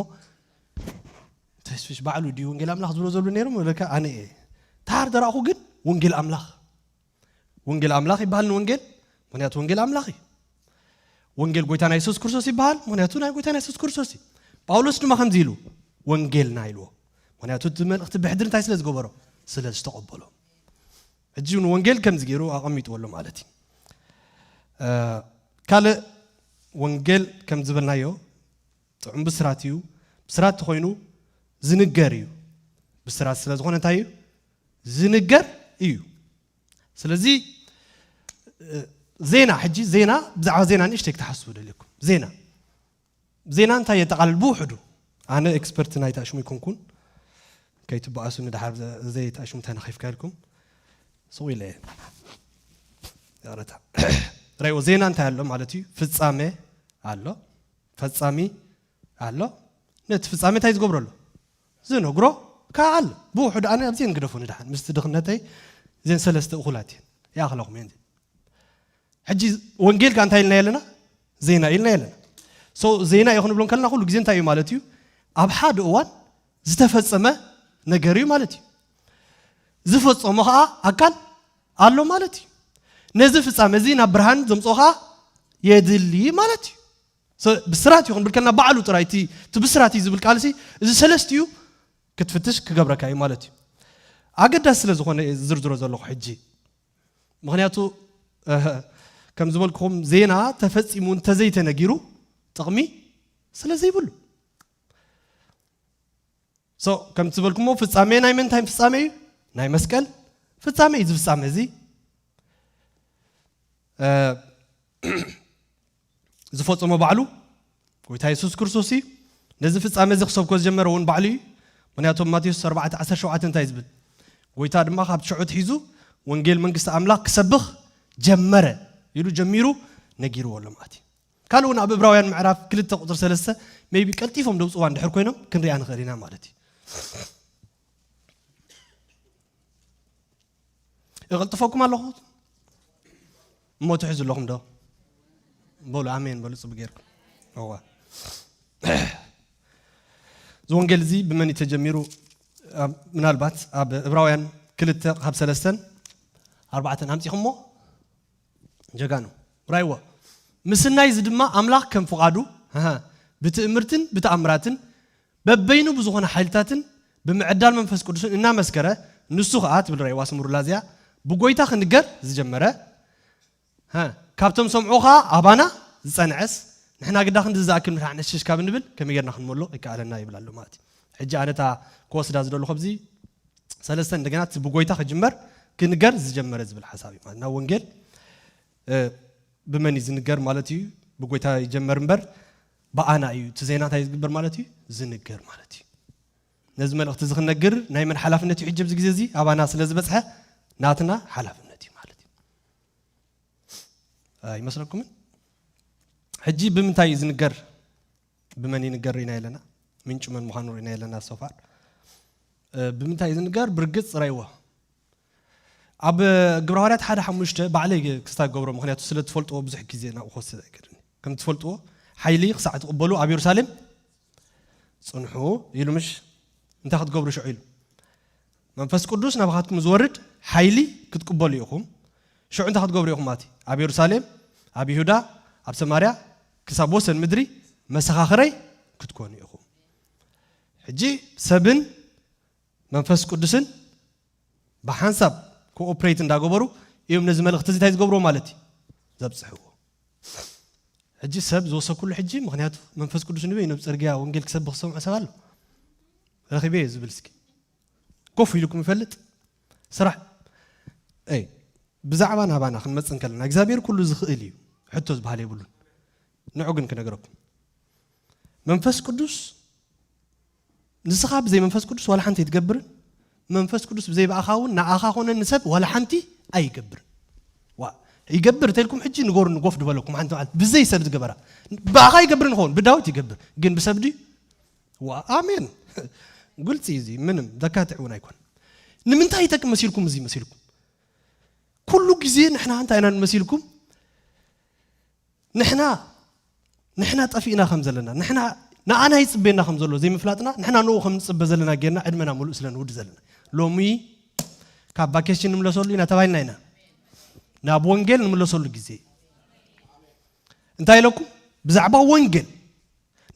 ተስፍሽ ባዕሉ ድዩ ወንጌል ኣምላኽ ዝብሎ ዘሎ ነይሩ? ወለካ ኣነ እየ። ደሓር ደራእኹ ግን ወንጌል ኣምላኽ፣ ወንጌል ኣምላኽ ይበሃል ንወንጌል፣ ምኽንያቱ ወንጌል ኣምላኽ እዩ። ወንጌል ጎይታና የሱስ ክርስቶስ ይበሃል፣ ምኽንያቱ ናይ ጎይታና የሱስ ክርስቶስ እዩ። ጳውሎስ ድማ ከምዚ ኢሉ፣ "ወንጌልና" ኢልዎ። ምኽንያቱ እቲ መልእኽቲ ብሕድሪ እንታይ ስለ ዝገበሮ? ስለ ዝተቐበሎ። ሕጂ እውን ወንጌል ከምዚ ገይሩ ኣቐሚጥዎ ኣሎ ማለት እዩ። እ፣ ካልእ ወንጌል ከም ዝበልናዮ ጥዑም ብስራት እዩ። ብስራት ተኾይኑ ዝንገር እዩ። ብስራት ስለ ዝኾነ እንታይ እዩ? ዝንገር እዩ። ስለዚ፣ እ፣ ዜና፣ ሕጂ ዜና፣ ብዛዕባ ዜና ንእሽተይ ክትሓስቡ ደልየኩም። ዜና፣ ዜና እንታይ የጠቓልል? ብውሕዱ፣ ኣነ ኤክስፐርት ናይቲ ኣሽሙ ኣይኮንኩን፣ ከይትበኣሱኒ ደሓር ዘ-፣ ዘይተኣሽሙ እንታይ ነኺፍካ ኢልኩም፣ ስቕ ኢለ እየ። ይቕረታ። ረእይዎ፣ ዜና እንታይ ኣሎ ማለት እዩ? ፍጻሜ ኣሎ፣ ፈጻሚ ኣሎ። ነቲ ፍጻሜ እንታይ ዝገብሮ ኣሎ? ዝነግሮ ከኣ ኣሎ። ብውሕዱ ኣነ ኣብዚ ንግደፎ ንድሓን፣ ምስቲ ድኽነተይ እዘን ሰለስተ እኹላት እየን። ይኣኽለኹም እየን። ሕጂ ወንጌል ከ እንታይ ኢልና ኣለና? ዜና ኢልና ኣለና። So ዜና እዩ ክንብሎ ከለና ኩሉ ግዜ እንታይ እዩ ማለት እዩ? ኣብ ሓደ እዋን ዝተፈጸመ ነገር እዩ ማለት እዩ። ዝፈጸሞ ኸዓ ኣካል ኣሎ ማለት እዩ። ነዚ ፍጻመ እዚ ናብ ብርሃን ዘምጽኦ ኸዓ የድሊ ማለት እዩ። So ብስራት እዩ ክንብል ከለና ባዕሉ ጥራይ እቲ እቲ ብስራት እዩ ዝብል ቃል እዚ ሰለስቲኡ ክትፍትሽ ክገብረካ እዩ ማለት እዩ። ኣገዳሲ ስለ ዝኾነ እየ ዝዝርዝሮ ዘለኹ ሕጂ። ምኽንያቱ ከም ዝበልኩኹም ዜና ተፈጺሙ እንተዘይተነጊሩ ጥቕሚ ስለ ዘይብሉ። So ከምቲ ዝበልኩሞ ፍጻሜ ናይ ምንታይ ፍጻሜ እዩ? ናይ መስቀል ፍጻሜ እዩ። እዚ ፍጻሜ እዚ ዝፈጸሞ ባዕሉ ጎይታ የሱስ ክርስቶስ እዩ። ነዚ ፍጻሜ እዚ ክሰብኮ ዝጀመረ እውን ባዕሉ እዩ። ምኽንያቱ ኣብ ማቴዎስ ኣርባዕተ ዓሰርተ ሸውዓተ እንታይ ዝብል? ጎይታ ድማ ካብ ሽዑ ኣትሒዙ ወንጌል መንግስቲ ኣምላኽ ክሰብኽ ጀመረ ኢሉ ጀሚሩ ነጊርዎ ኣሎ ማለት እዩ። ካልእ እውን ኣብ እብራውያን ምዕራፍ ክልተ ቁጽሪ ሰለስተ maybe ቀልጢፎም ደውጽዋ እንድሕር ኮይኖም ክንሪኣ ንኽእል ኢና ማለት እዩ። እቕልጥፈኩም ኣለኹ እሞ ትሕዙ ኣለኹም ዶ? በሉ ኣሜን በሉ ጽቡቅ ጌርኩም። እዋ እዚ ወንጌል እዚ ብመን እዩ ተጀሚሩ? ምናልባት ኣብ እብራውያን ክልተ ካብ ሰለስተን ኣርባዕተን ኣምጺኹሞ ጀጋኑ ራይዎ ምስናይ እዚ ድማ ኣምላኽ ከም ፍቓዱ ብትእምርትን ብተኣምራትን በበይኑ ብዝኾነ ሓይልታትን ብምዕዳል መንፈስ ቅዱስን እናመስከረ ንሱ ኸዓ ትብል ራይዋ ስምሩላ እዚኣ ብጎይታ ክንገር ዝጀመረ ካብቶም ሰምዑ ኸዓ ኣባና ዝጸንዐስ ንሕና ግዳ ክንዲ ዝኣክል ምድሓን ዕሽሽ ካብ እንብል ከመይ ጌርና ክንመሎ ይከኣለና ይብል ኣሎ ማለት እዩ። ሕጂ ኣነ እታ ክወስዳ ዝደለኹ ኣብዚ ሰለስተ እንደገና እቲ ብጎይታ ክጅመር ክንገር ዝጀመረ ዝብል ሓሳብ እዩ ማለት ናብ ወንጌል ብመን እዩ ዝንገር ማለት እዩ? ብጎይታ ይጀመር እምበር ብኣና እዩ እቲ ዜና እንታይ ዝግበር ማለት እዩ? ዝንገር ማለት እዩ። ነዚ መልእኽቲ እዚ ክነግር ናይ መን ሓላፍነት እዩ? ሕጂ ኣብዚ ግዜ እዚ ኣባና ስለ ዝበፅሐ ናትና ሓላፍነት እዩ ማለት እዩ። ኣይመስለኩምን? ሕጂ ብምንታይ እዩ ዝንገር? ብመን ይንገር ርኢና የለና? ምንጩ መን ምዃኑ ርኢና የለና? ሶፋር ብምንታይ እዩ ዝንገር? ብርግፅ ፅራይዎ ኣብ ግብረ ሃዋርያት ሓደ ሓሙሽተ ባዕለይ ክስታ ገብሮ ምክንያቱ ስለ ትፈልጥዎ ብዙሕ ግዜ ናብኡ ክወስድ ኣይክእልን ከም ትፈልጥዎ ሓይሊ ክሳዕ ትቕበሉ ኣብ የሩሳሌም ፅንሑ ኢሉ ምሽ እንታይ ክትገብሩ ሽዑ ኢሉ መንፈስ ቅዱስ ናባኻትኩም ዝወርድ ሓይሊ ክትቅበሉ ኢኹም ሽዑ እንታይ ክትገብሩ ኢኹም ማለት ኣብ የሩሳሌም ኣብ ይሁዳ ኣብ ሰማርያ ክሳብ ወሰን ምድሪ መሰኻኽረይ ክትኮኑ ኢኹም ሕጂ ሰብን መንፈስ ቅዱስን ብሓንሳብ ኮኦፕሬት እንዳገበሩ እዮም ነዚ መልእኽቲ እዚ እንታይ ዝገብርዎ ማለት እዩ ዘብፅሕዎ ሕጂ ሰብ ዝወሰኩሉ ሕጂ ምክንያቱ መንፈስ ቅዱስ ንበይ ናብ ፅርግያ ወንጌል ክሰብኽ ዝሰምዖ ሰብ ኣሎ ረኺበ እየ ዝብል እስኪ ኮፍ ኢልኩም ይፈልጥ ስራሕ ይ ብዛዕባ ናባና ክንመፅእ እንከለና እግዚኣብሔር ኩሉ ዝኽእል እዩ ሕቶ ዝበሃል የብሉን ንዑ ግን ክነግረኩም መንፈስ ቅዱስ ንስኻ ብዘይ መንፈስ ቅዱስ ዋላ ሓንቲ ኣይትገብርን መንፈስ ቅዱስ ብዘይ ብኣኻ እውን ንኣኻ ኮነ ንሰብ ዋላ ሓንቲ ኣይገብርን ዋ ይገብር ተልኩም ሕጂ ንገሩኒ ጎፍ ድበለኩም ሓንቲ መዓልቲ ብዘይ ሰብ ዝገበራ ብኣኻ ይገብር ንኸውን ብዳዊት ይገብር ግን ብሰብ ድዩ ዋ ኣሜን ጉልፂ እዩ እዚ ምንም ዘካትዕ እውን ኣይኮን ንምንታይ ይጠቅም መሲልኩም እዚ መሲልኩም ኩሉ ግዜ ንሕና እንታይ ኢና ንመሲልኩም ንሕና ንሕና ጠፊእና ከም ዘለና ንሕና ንኣና ይፅበየና ከም ዘሎ ዘይምፍላጥና ንሕና ንኡ ከም ንፅበ ዘለና ጌርና ዕድመና ሙሉእ ስለ ንውድ ዘለና ሎሚ ካብ ቫኬሽን ንምለሰሉ ኢና ተባሂልና ኢና ናብ ወንጌል ንምለሰሉ ግዜ እንታይ ኢለኩም ብዛዕባ ወንጌል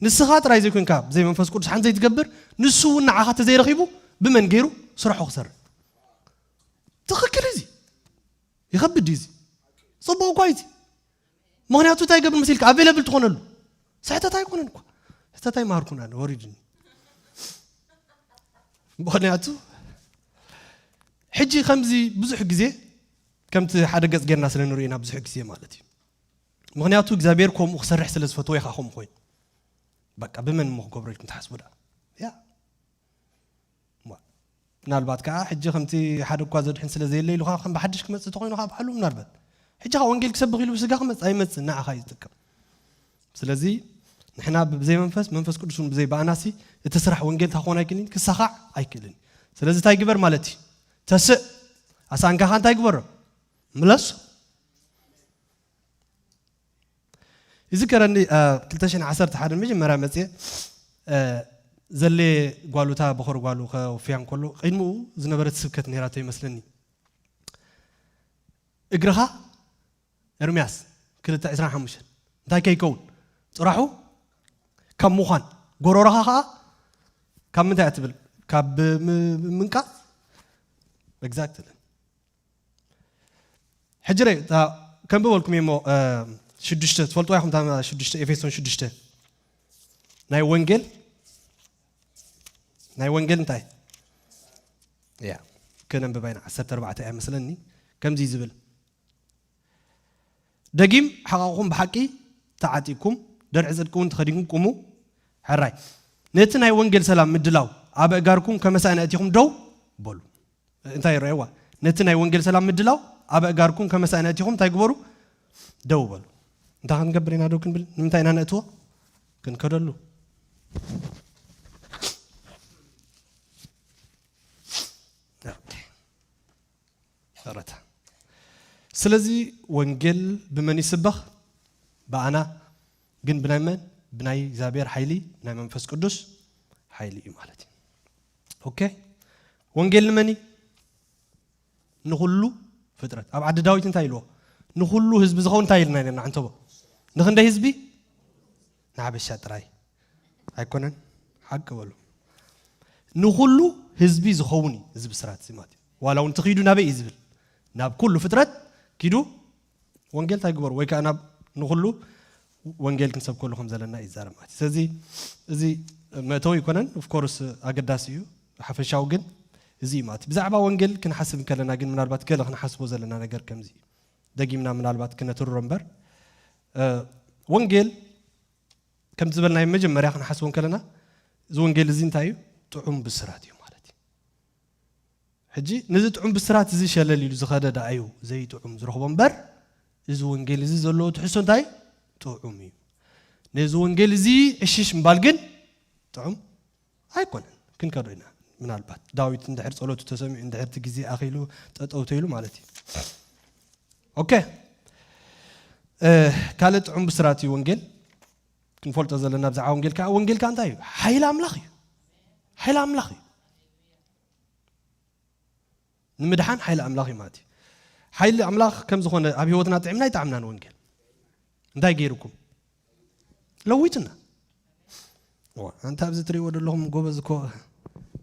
ንስኻ ጥራይ ዘይኮንካ ብዘይ መንፈስ ቅዱስ ሓንቲ ዘይትገብር ንሱ እውን ንዓኻ ተዘይረኺቡ ብመን ገይሩ ስራሑ ክሰርሕ ትኽክል እዚ ይኸብድ እዩ እዚ ፅቡቅ እኳ እዩ ምክንያቱ እንታይ ይገብር መሲልካ ኣቬለብል ትኾነሉ ስሕተት ኣይኮነን እኳ ስሕተት ኣይማሃርኩን ኣነ ወሪድኒ ምክንያቱ ሕጂ ከምዚ ብዙሕ ግዜ ከምቲ ሓደ ገፅ ጌርና ስለ ንሪኦ ኢና ብዙሕ ግዜ ማለት እዩ ምክንያቱ እግዚኣብሔር ከምኡ ክሰርሕ ስለ ዝፈትዎ ኢኻ ከምኡ ኮይኑ በቃ ብመን እሞ ክገብሮ ኢልኩም ትሓስቡ ዳ ያ ምናልባት ከዓ ሕጂ ከምቲ ሓደ እኳ ዘድሕን ስለ ዘየለ ኢሉ ከዓ ከም ብሓድሽ ክመፅእ ተኮይኑ ከዓ ባዕሉ ምናልባት ሕጂ ከዓ ወንጌል ክሰብኽ ኢሉ ብስጋ ክመፅእ ኣይመፅእ ንዓኻ እዩ ዝጥቀም ስለዚ ንሕና ብዘይ መንፈስ መንፈስ ቅዱስ እውን ብዘይ ብኣናሲ እቲ ስራሕ ወንጌል ታኾን ኣይክእልን ክሳኻዕ ኣይክእልን ስለዚ እንታይ ግበር ማለት እዩ ተስእ ኣሳንካኻ እንታይ ግበሮ? ምለሶ። ይዝከረኒ፣ እ፣ ክልተ ሽሕን ዓሰርተ ሓደን መጀመርያ መጽየ፣ እ፣ ዘሌ ጓሉታ በኸር ጓሉ ከወፍያ እንከሎ፣ ቅድሚኡ ዝነበረት ስብከት ነይራቶ ይመስለኒ። እግርኻ፣ ኤርምያስ ክልተ ዕስራን ሓሙሽተን፣ እንታይ ከይከውን? ጥራሑ ካብ ምዃን፣ ጎሮሮኻ ኸኣ ካብ ምንታይ እያ ትብል? ካብ ም-፣ ምንቃጽ። Exactly። ሕጂ ርእ፣ እታ ከንብበልኩም እየ እሞ፣ እ፣ ሽዱሽተ፣ ትፈልጥዋ ኢኹም፣ እታ ሽዱሽተ፣ ኤፌሶን ሽዱሽተ። ናይ ወንጌል፣ ናይ ወንጌል እንታይ? ያ፣ ከነንብባ ኢና፣ ዓሰርተ ኣርባዕተ እያ መስለኒ። ከምዚ እዩ ዝብል፣ ደጊም ሓቓቕኹም ብሓቂ ተዓጢቕኩም፣ ደርዒ ጽድቂ እውን ተኸዲንኩም ቁሙ። ሕራይ፣ ነቲ ናይ ወንጌል ሰላም ምድላው ኣብ ኣእጋርኩም ከመሳእና ኣእቲኹም ደው በሉ። እንታይ ይረኣይዋ? ነቲ ናይ ወንጌል ሰላም ምድላው ኣብ ኣእጋርኩም ከመሳእና ኣእቲኹም እንታይ ግበሩ? ደው በሉ። እንታይ ክንገብር ኢና ደው ክንብል? ንምንታይ ኢና ነእትዎ? ክንከደሉ። ኦኬ። ጸረታ። ስለዚ ወንጌል ብመን ይስበኽ? ብኣና። ግን ብናይ መን? ብናይ እግዚኣብሔር ሓይሊ፣ ናይ መንፈስ ቅዱስ ሓይሊ እዩ ማለት እዩ። ኦኬ? ወንጌል ንመን እዩ? ንኹሉ ፍጥረት። ኣብ ዓዲ ዳዊት እንታይ ኢልዎ? ንኹሉ ህዝቢ ዝኸውን እንታይ ኢልና ነርና? ዕንተቦ። ንኽንደይ ህዝቢ? ንሓበሻ ጥራይ። ኣይኮነን? ሓቂ በሉ። ንኹሉ ህዝቢ ዝኸውን እዩ እዚ ብስራት እዚ ማለት እዩ። ዋላ እውን ትኺዱ ናበይ እዩ ዝብል? ናብ ኩሉ ፍጥረት ኪዱ ወንጌል እንታይ ግበሩ? ወይ ከኣ ናብ ንኹሉ ወንጌል ክንሰብከሉ ከም ዘለና እዩ ዝዛረብ ማለት እዩ። ስለዚ እዚ መእተዊ ኣይኮነን፣ of course ኣገዳሲ እዩ። ሓፈሻዊ ግን እዚ እዩ ማለት እዩ። ብዛዕባ ወንጌል ክንሓስብ እንከለና ግን ምናልባት ገለ ክንሓስቦ ዘለና ነገር ከምዚ እዩ። ደጊምና ምናልባት ክነትርሮ እምበር፣ እ፣ ወንጌል ከም ዝበልናዮ መጀመርያ ክንሓስቦ እንከለና፣ እዚ ወንጌል እዚ እንታይ እዩ? ጥዑም ብስራት እዩ ማለት እዩ። ሕጂ ነዚ ጥዑም ብስራት እዚ ሸለል ኢሉ ዝኸደ ደኣ እዩ ዘይጥዑም ዝረኽቦ እምበር፣ እዚ ወንጌል እዚ ዘለዎ ትሕዝቶ እንታይ እዩ? ጥዑም እዩ። ነዚ ወንጌል እዚ ዕሽሽ ምባል ግን ጥዑም ኣይኮነን። ክንከዶ ኢና። ምናልባት ዳዊት እንድሕር ጸሎቱ ተሰሚዑ፣ እንድሕር እቲ ግዜ ኣኺሉ ጠጠው ተይሉ ማለት እዩ። ኦኬ። እ፣ ካልእ ጥዑም ብስራት እዩ ወንጌል። ክንፈልጦ ዘለና ብዛዕባ ወንጌል ከኣ፣ ወንጌል ከኣ እንታይ እዩ? ሓይሊ ኣምላኽ እዩ። ሓይሊ ኣምላኽ እዩ። ንምድሓን ሓይሊ ኣምላኽ እዩ ማለት እዩ። ሓይሊ ኣምላኽ ከም ዝኾነ ኣብ ህይወትና ጥዒምና ኣይጠዓምናን ወንጌል። እንታይ ገይሩኩም? ለዊጥና። ዋ፣ ኣንታ ኣብዚ ትርእይዎ ዘለኹም ጎበዝ እኮ፣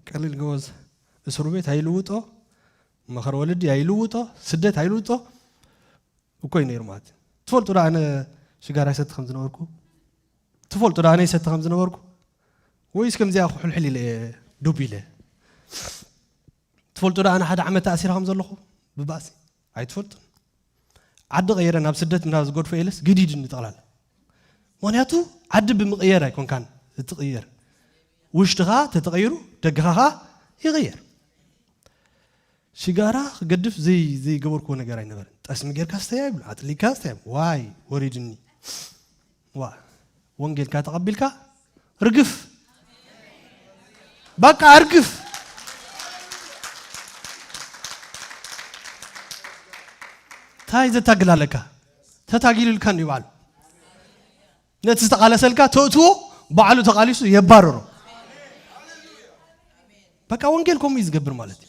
ቀሊል ጎበዝ። እስሩ ቤት ኣይልውጦ፣ መኸር ወለዲ ኣይልውጦ፣ ስደት ኣይልውጦ እኮ እዩ ነይሩ ማለት እዩ። ትፈልጡ ዶ ኣነ ሽጋራ ይሰቲ ከም ዝነበርኩ? ትፈልጡ ዶ ኣነ ይሰቲ ከም ዝነበርኩ? ወይስ ከምዚኣ ኩሕልሕል ኢለ እየ ዱብ ኢለ? ትፈልጡ ዶ ኣነ ሓደ ዓመት ተኣሲረ ከም ዘለኹ ብባእሲ? ኣይትፈልጡን። ዓዲ ቀይረ ናብ ስደት ምናብ ዝገድፎ ኢለስ ግዲድኒ ጠቕላላ። ምኽንያቱ ዓዲ ብምቕየር ኣይኮንካን እትቕየር። ውሽጥኻ ተተቐይሩ ደገኻ ኸኣ ይቕየር። ሽጋራ ክገድፍ ዘይ-፣ ዘይገበርክዎ ነገር ኣይነበረን። ጠስሚ ጌርካ ስተያ ይብሉ፣ ኣጥሊካ ስተያ ይብሉ። ዋይ፣ ወሪድኒ። ዋ፣ ወንጌልካ ተቐቢልካ ርግፍ። በቃ እርግፍ። እንታይ ዘታግል ኣለካ? ተታጊሉልካ እንዲዩ ባዕሉ። ነቲ ዝተቓለሰልካ ተእትዎ፣ ባዕሉ ተቓሊሱ የባርሮ። በቃ ወንጌል ከምኡ እዩ ዝገብር ማለት እዩ።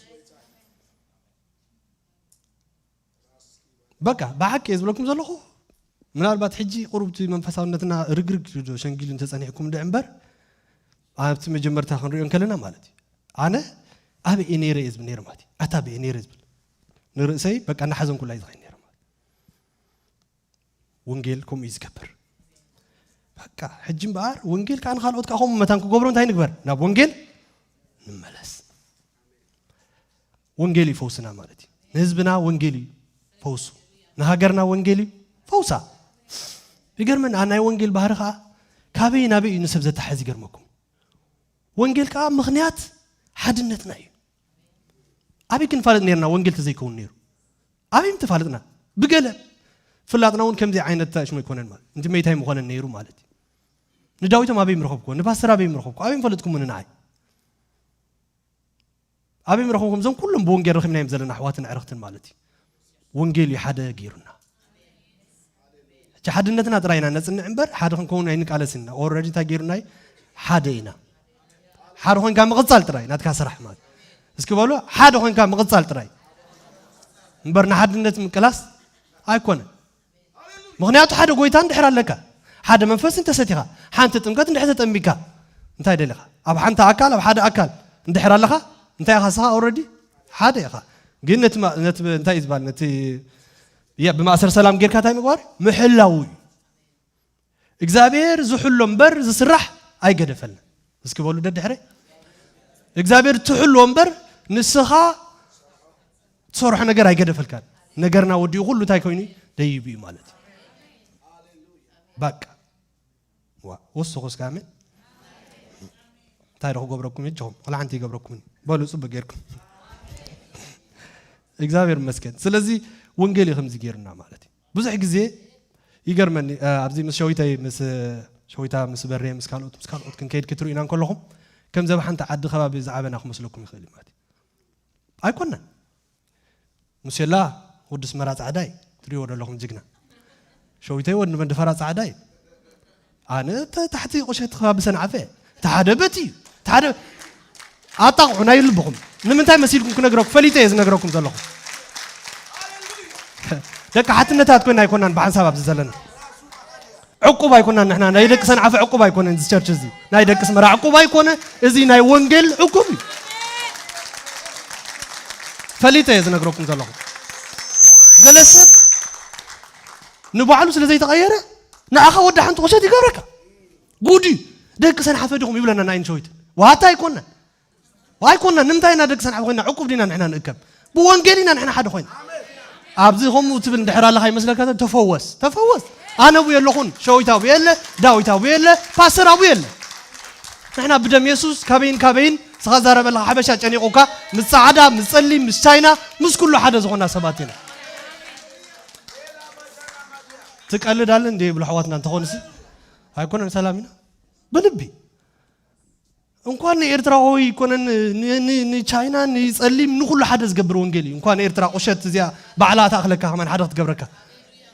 በቃ ብሓቂ እየ ዝብለኩም ዘለኹ። ምናልባት ሕጂ ቁሩብ እቲ መንፈሳውነትና ርግርግ ዶ ሸንጊሉ እንተጸኒሕኩም እንድዒ እምበር፣ ኣብቲ መጀመርታ ክንሪኦ እንከለና ማለት እዩ። ኣነ ኣበይ እየ ነይረ እየ ዝብል ነይረ ማለት እዩ። ኣታ ኣበይ እየ ነይረ ዝብል ንርእሰይ በቃ እናሓዘንኩላ እዩ ዝኸይድ ነይረ ማለት እዩ። ወንጌል ከምኡ እዩ ዝገብር። በቃ ሕጂ እምበኣር ወንጌል ከኣ ንኻልኦት ከኣ ከምኡ መታን ክገብሩ እንታይ ንግበር? ናብ ወንጌል ንመለስ። ወንጌል እዩ ፈውስና ማለት እዩ። ንህዝብና ወንጌል እዩ ፈውሱ። ንሃገርና ወንጌል እዩ ፈውሳ። ይገርመኒ፣ ኣ-፣ ናይ ወንጌል ባህሪ ከኣ ካበይ ናበይ እዩ ንሰብ ዘተሓዝ ይገርመኩም። ወንጌል ከኣ ምኽንያት ሓድነትና እዩ። ኣበይ ክንፋለጥ ነይርና ወንጌል ተዘይከውን ነይሩ? ኣበይ ምተፋለጥና? ብገለ ፍላጥና እውን ከምዚ ዓይነት ሽሙ ኣይኮነን ማለት። እንቲ መይታይ ምኾነን ነይሩ ማለት እዩ። ንዳዊቶም ኣበይ ምረኸብኩዎ? ንፓስተር ኣበይ ምረኸብኩዎ? ኣበይ ምፈለጥኩምኒ ንዓይ? ኣበይ ምረኹም? ከምዞም ኩሎም ብወንጌል ረኺብናዮም ዘለና ኣሕዋትን ኣዕርኽትን ማለት እዩ። ወንጌል እዩ ሓደ ገይሩና። ሕጂ ሓድነትና ጥራይ ኢና ነጽንዕ እምበር፣ ሓደ ክንከውን ኣይንቃለስን ኢና። ኦልሬዲ እንታይ ገይሩና እዩ? ሓደ ኢና። ሓደ ኮይንካ ምቕጻል ጥራይ ናትካ ስራሕ ማለት። እስኪ በሉ፣ ሓደ ኮይንካ ምቕጻል ጥራይ። እምበር ንሓድነት ምቅላስ ኣይኮነን። ምኽንያቱ ሓደ ጎይታ እንድሕር ኣለካ፣ ሓደ መንፈስ እንተሰቲኻ፣ ሓንቲ ጥምቀት እንድሕር ተጠሚካ፣ እንታይ ደሊኻ? ኣብ ሓንቲ ኣካል፣ ኣብ ሓደ ኣካል እንድሕር ኣለኻ፣ እንታይ ኢኻ? ስኻ ኦልሬዲ ሓደ ኢኻ። ግን ነቲ ማ-፣ ነቲ ብ-፣ እንታይ እዩ ዝበሃል? ነቲ የ-፣ ብማእሰር ሰላም ጌርካ እንታይ ምግባር? ምሕላው እዩ። እግዚኣብሔር ዝሕሎ እምበር ዝስራሕ ኣይገደፈልና። እስኪ በሉ ደድሕረ። እግዚኣብሔር ትሕሎ እምበር ንስኻ ትሰርሖ ነገር ኣይገደፈልካን። ነገርና ወዲኡ ኩሉ እንታይ ኮይኑ እዩ? ደይቡ እዩ ማለት እዩ። በቃ። ዋ፣ ወስኹ እስከ ኣሜን። እንታይ ዶ ክገብረኩም እጅኹም? ወላ ሓንቲ ይገብረኩምን። በሉ ጽቡቅ ጌርኩም። እግዚኣብሔር ይመስገን። ስለዚ ወንጌል እዩ ከምዚ ጌርና ማለት እዩ። ብዙሕ ግዜ ይገርመኒ፣ እ፣ ኣብዚ ምስ ሸዊተይ፣ ምስ ሸዊታ፣ ምስ በሬ፣ ምስ ካልኦት፣ ምስ ካልኦት ክንከይድ ክትርእዩና እንከለኹም፣ ከም ዘብ ሓንቲ ዓዲ ከባቢ ዝዓበና ክመስለኩም ይኽእል እዩ ማለት እዩ። ኣይኮነን። ሙሴላ ወዲ ስመራ ጻዕዳይ፣ ትርእይዎ ዘለኹም ጅግና። ሸዊተይ ወዲ መንደፈራ ጻዕዳይ። ኣነ ተ-፣ ታሕቲ ቁሸት ከባቢ ሰንዓፈ። ተሓደ በት እዩ። ተሓደ ኣጣቕዑ ናይ ልብኹም። ንምንታይ መሲልኩም ክነግረኩም? ፈሊጠ እየ ዝነግረኩም ዘለኹ። ደቂ ሓትነታት ኮይና ኣይኮናን ብሓንሳብ ኣብዚ ዘለና። ዕቁብ ኣይኮናን ንሕና። ናይ ደቂ ሰንዓፈ ዕቁብ ኣይኮነን እዚ ቸርች እዚ። ናይ ደቂ ስመራ ዕቁብ ኣይኮነ። እዚ ናይ ወንጌል ዕቁብ እዩ። ፈሊጠ እየ ዝነግረኩም ዘለኹ። ገለ ሰብ ንባዕሉ ስለ ዘይተቐየረ ንዓኻ ወዲ ሓንቲ ቁሸት ይገብረካ። ጉድ እዩ። ደቂ ሰንዓፈ ዲኹም ይብለና ናይ እንሸዊት። ዋታ ኣይኮነን። ኣይኮነን። ንምንታይ ኢና ደቂ ሰንዓፈ ኮይና ዕቁብ ዲና ንሕና ንእከብ? ብወንጌል ኢና ንሕና ሓደ ኮይና። ኣብዚ ከምኡ ትብል እንድሕር ኣለኻ ይመስለካ፣ ተፈወስ፣ ተፈወስ። ኣነ ኣብኡ የለኹን፣ ሸዊት ኣብኡ የለ፣ ዳዊት ኣብኡ የለ፣ ፓስተር ኣብኡ የለ። ንሕና ብደም የሱስ ካበይን ካበይን፣ ስኻ ዛረበለኻ ሓበሻ ጨኒቑካ፣ ምስ ጻዕዳ፣ ምስ ጸሊም፣ ምስ ቻይና፣ ምስ ኩሉ ሓደ ዝኾና ሰባት ኢና። ትቀልድ ኣለ እንዴ ይብሉ ኣሕዋትና እንተኾንሲ፣ ኣይኮነን ሰላም ኢና። ብልቢ። እንኳን ንኤርትራዊ ኣይኮነን፣ ን-፣ ን-፣ ንቻይና፣ ንጸሊም፣ ንኹሉ ሓደ ዝገብር ወንጌል እዩ። እንኳን ኤርትራ ቁሸት እዚኣ ባዕላ ትኣኽለካ ከማን ሓደ ክትገብረካ።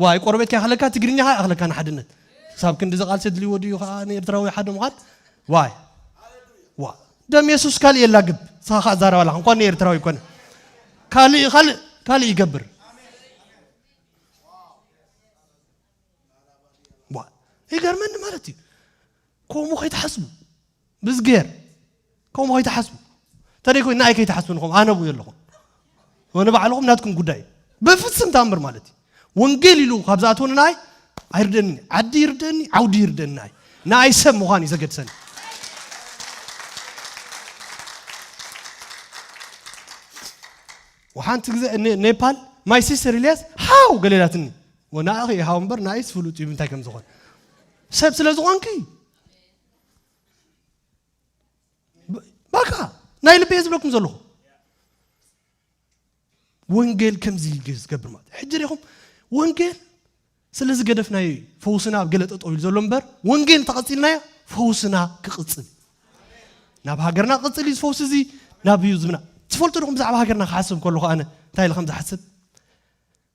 ዋይ፣ ቆርበትካ ይኣኽለካ፣ ትግርኛኻ ይኣኽለካ ንሓድነት። ክሳብ ክንዲ ዝቓልሲ ድልዎ ድዩ ኸዓ ንኤርትራዊ ሓደ ምዃን? ዋይ። ዋ። ደም የሱስ ካልእ የላግብ። ንስኻ ኸዓ ዛረባላ፣ እንኳን ንኤርትራዊ ኣይኮነ። ካልእ፣ ካልእ፣ ካልእ ይገብር። ዋ። ይገርመኒ ማለት እዩ። ከምኡ ከይትሓስቡ። ብዝጌር። ከምኡ ከይትሓስቡ። ተደይ ኮይኑ ንኣይ ከይትሓስቡ ንኹም፣ ኣነ ኣብኡ የለኹም። ንባዕልኹም ናትኩም ጉዳይ። ብፍጽም ተኣምር ማለት እዩ። ወንጌል ኢሉ ካብ ዝኣትወኒ ንኣይ ኣይርደኒ። ዓዲ ይርደኒ፣ ዓውዲ ይርደኒ ንኣይ። ንኣይ ሰብ ምዃን እዩ ዘገድሰኒ። ወሓንቲ ግዜ ነ-፣ ኔፓል፣ "My sister ኢልያስ፣ how?" ገለ ኢላትኒ። ወናእኺ ሃው እምበር ንኣይስ ፍሉጥ እዩ እንታይ ከም ዝኾን። ሰብ ስለ ዝኾንኪ። ብ-፣ በቃ፣ ናይ ልበይ እየ ዝብለኩም ዘለኹ። ወንጌል ከምዚ እዩ ዝገብር ማለት። ሕጂ ርኢኹም፣ ወንጌል ስለ ዝገደፍናዮ እዩ ፈውስና ኣብ ገለ ጠጠው ኢሉ ዘሎ እምበር፣ ወንጌል እንተቐጺልናዮ፣ ፈውስና ክቕጽል። ናብ ሃገርና ክቕጽል እዩ ዝፈውስ እዚ፣ ናብ እዩ ዝብና። ትፈልጡ ዲኹም ብዛዕባ ሃገርና ክሓስብ ከለኹ ኣነ እንታይ ኢለ ከም ዝሓስብ?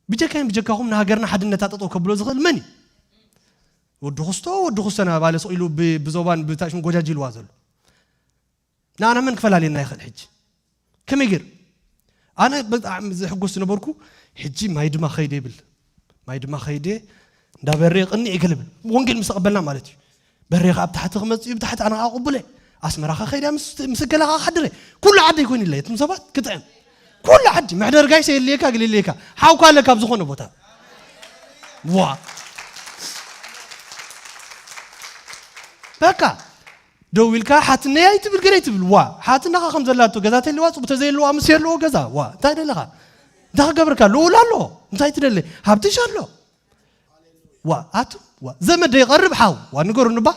ብጀካይን ብጀካኹም ንሃገርና ሓድነታ ጠጠው ከብሎ ዝኽእል መን እዩ? ወዲ ክስቶ፣ ወዲ ክስቶ እናባለ ስቕ ኢሉ ብ-፣ ብዞባን ብታሽም ጎጃጅ ኢልዋ ዘሎ። ንኣና መን ክፈላልየና ይኽእል ሕጂ? ከመይ ገይሩ? ኣነ ብጣዕሚ ዝሕጎስ ዝነበርኩ፣ ሕጂ ማይ ድማ ኸይደ ይብል። ማይ ድማ ኸይደ፣ እንዳ በሬ ቅኒዕ ይገልብል። ወንጌል ምስ ተቐበልና ማለት እዩ። በሬኻ ኣብ ታሕቲ ክመጽእ እዩ፣ ብታሕቲ ኣነ ከዓ ቅቡለ። ኣስመራ ከኸይዳ ምስ፣ ምስ ገለ ከዓ ክሓድረ። ኩሉ ዓዲ ይኮን ኢለ፣ እቶም ሰባት ክጥዕም። ኩሉ ዓዲ፣ መሕደር ጋይሰ የድልየካ፣ ገለ የድልየካ። ሓውካ ኣለካ ኣብ ዝኾነ ቦታ። ዋ። በቃ፣ ደው ኢልካ ሓትነይ ኣይትብል፣ ገለ ኣይትብል። ዋ፣ ሓትነኻ ከም ዘላቶ፣ ገዛ ተልዋ፣ ጽቡተ ዘየልዋ፣ ምስ የልዎ ገዛ። ዋ፣ እንታይ ደለኻ? እንታይ ክገብርካ? ልኡል ኣሎ። እንታይ ትደሊ? ሃብትሽ ኣሎ። ዋ፣ ኣቱ፣ ዋ፣ ዘመድ ይቐርብ ሓው። ዋ፣ ንገሩኒ ባ።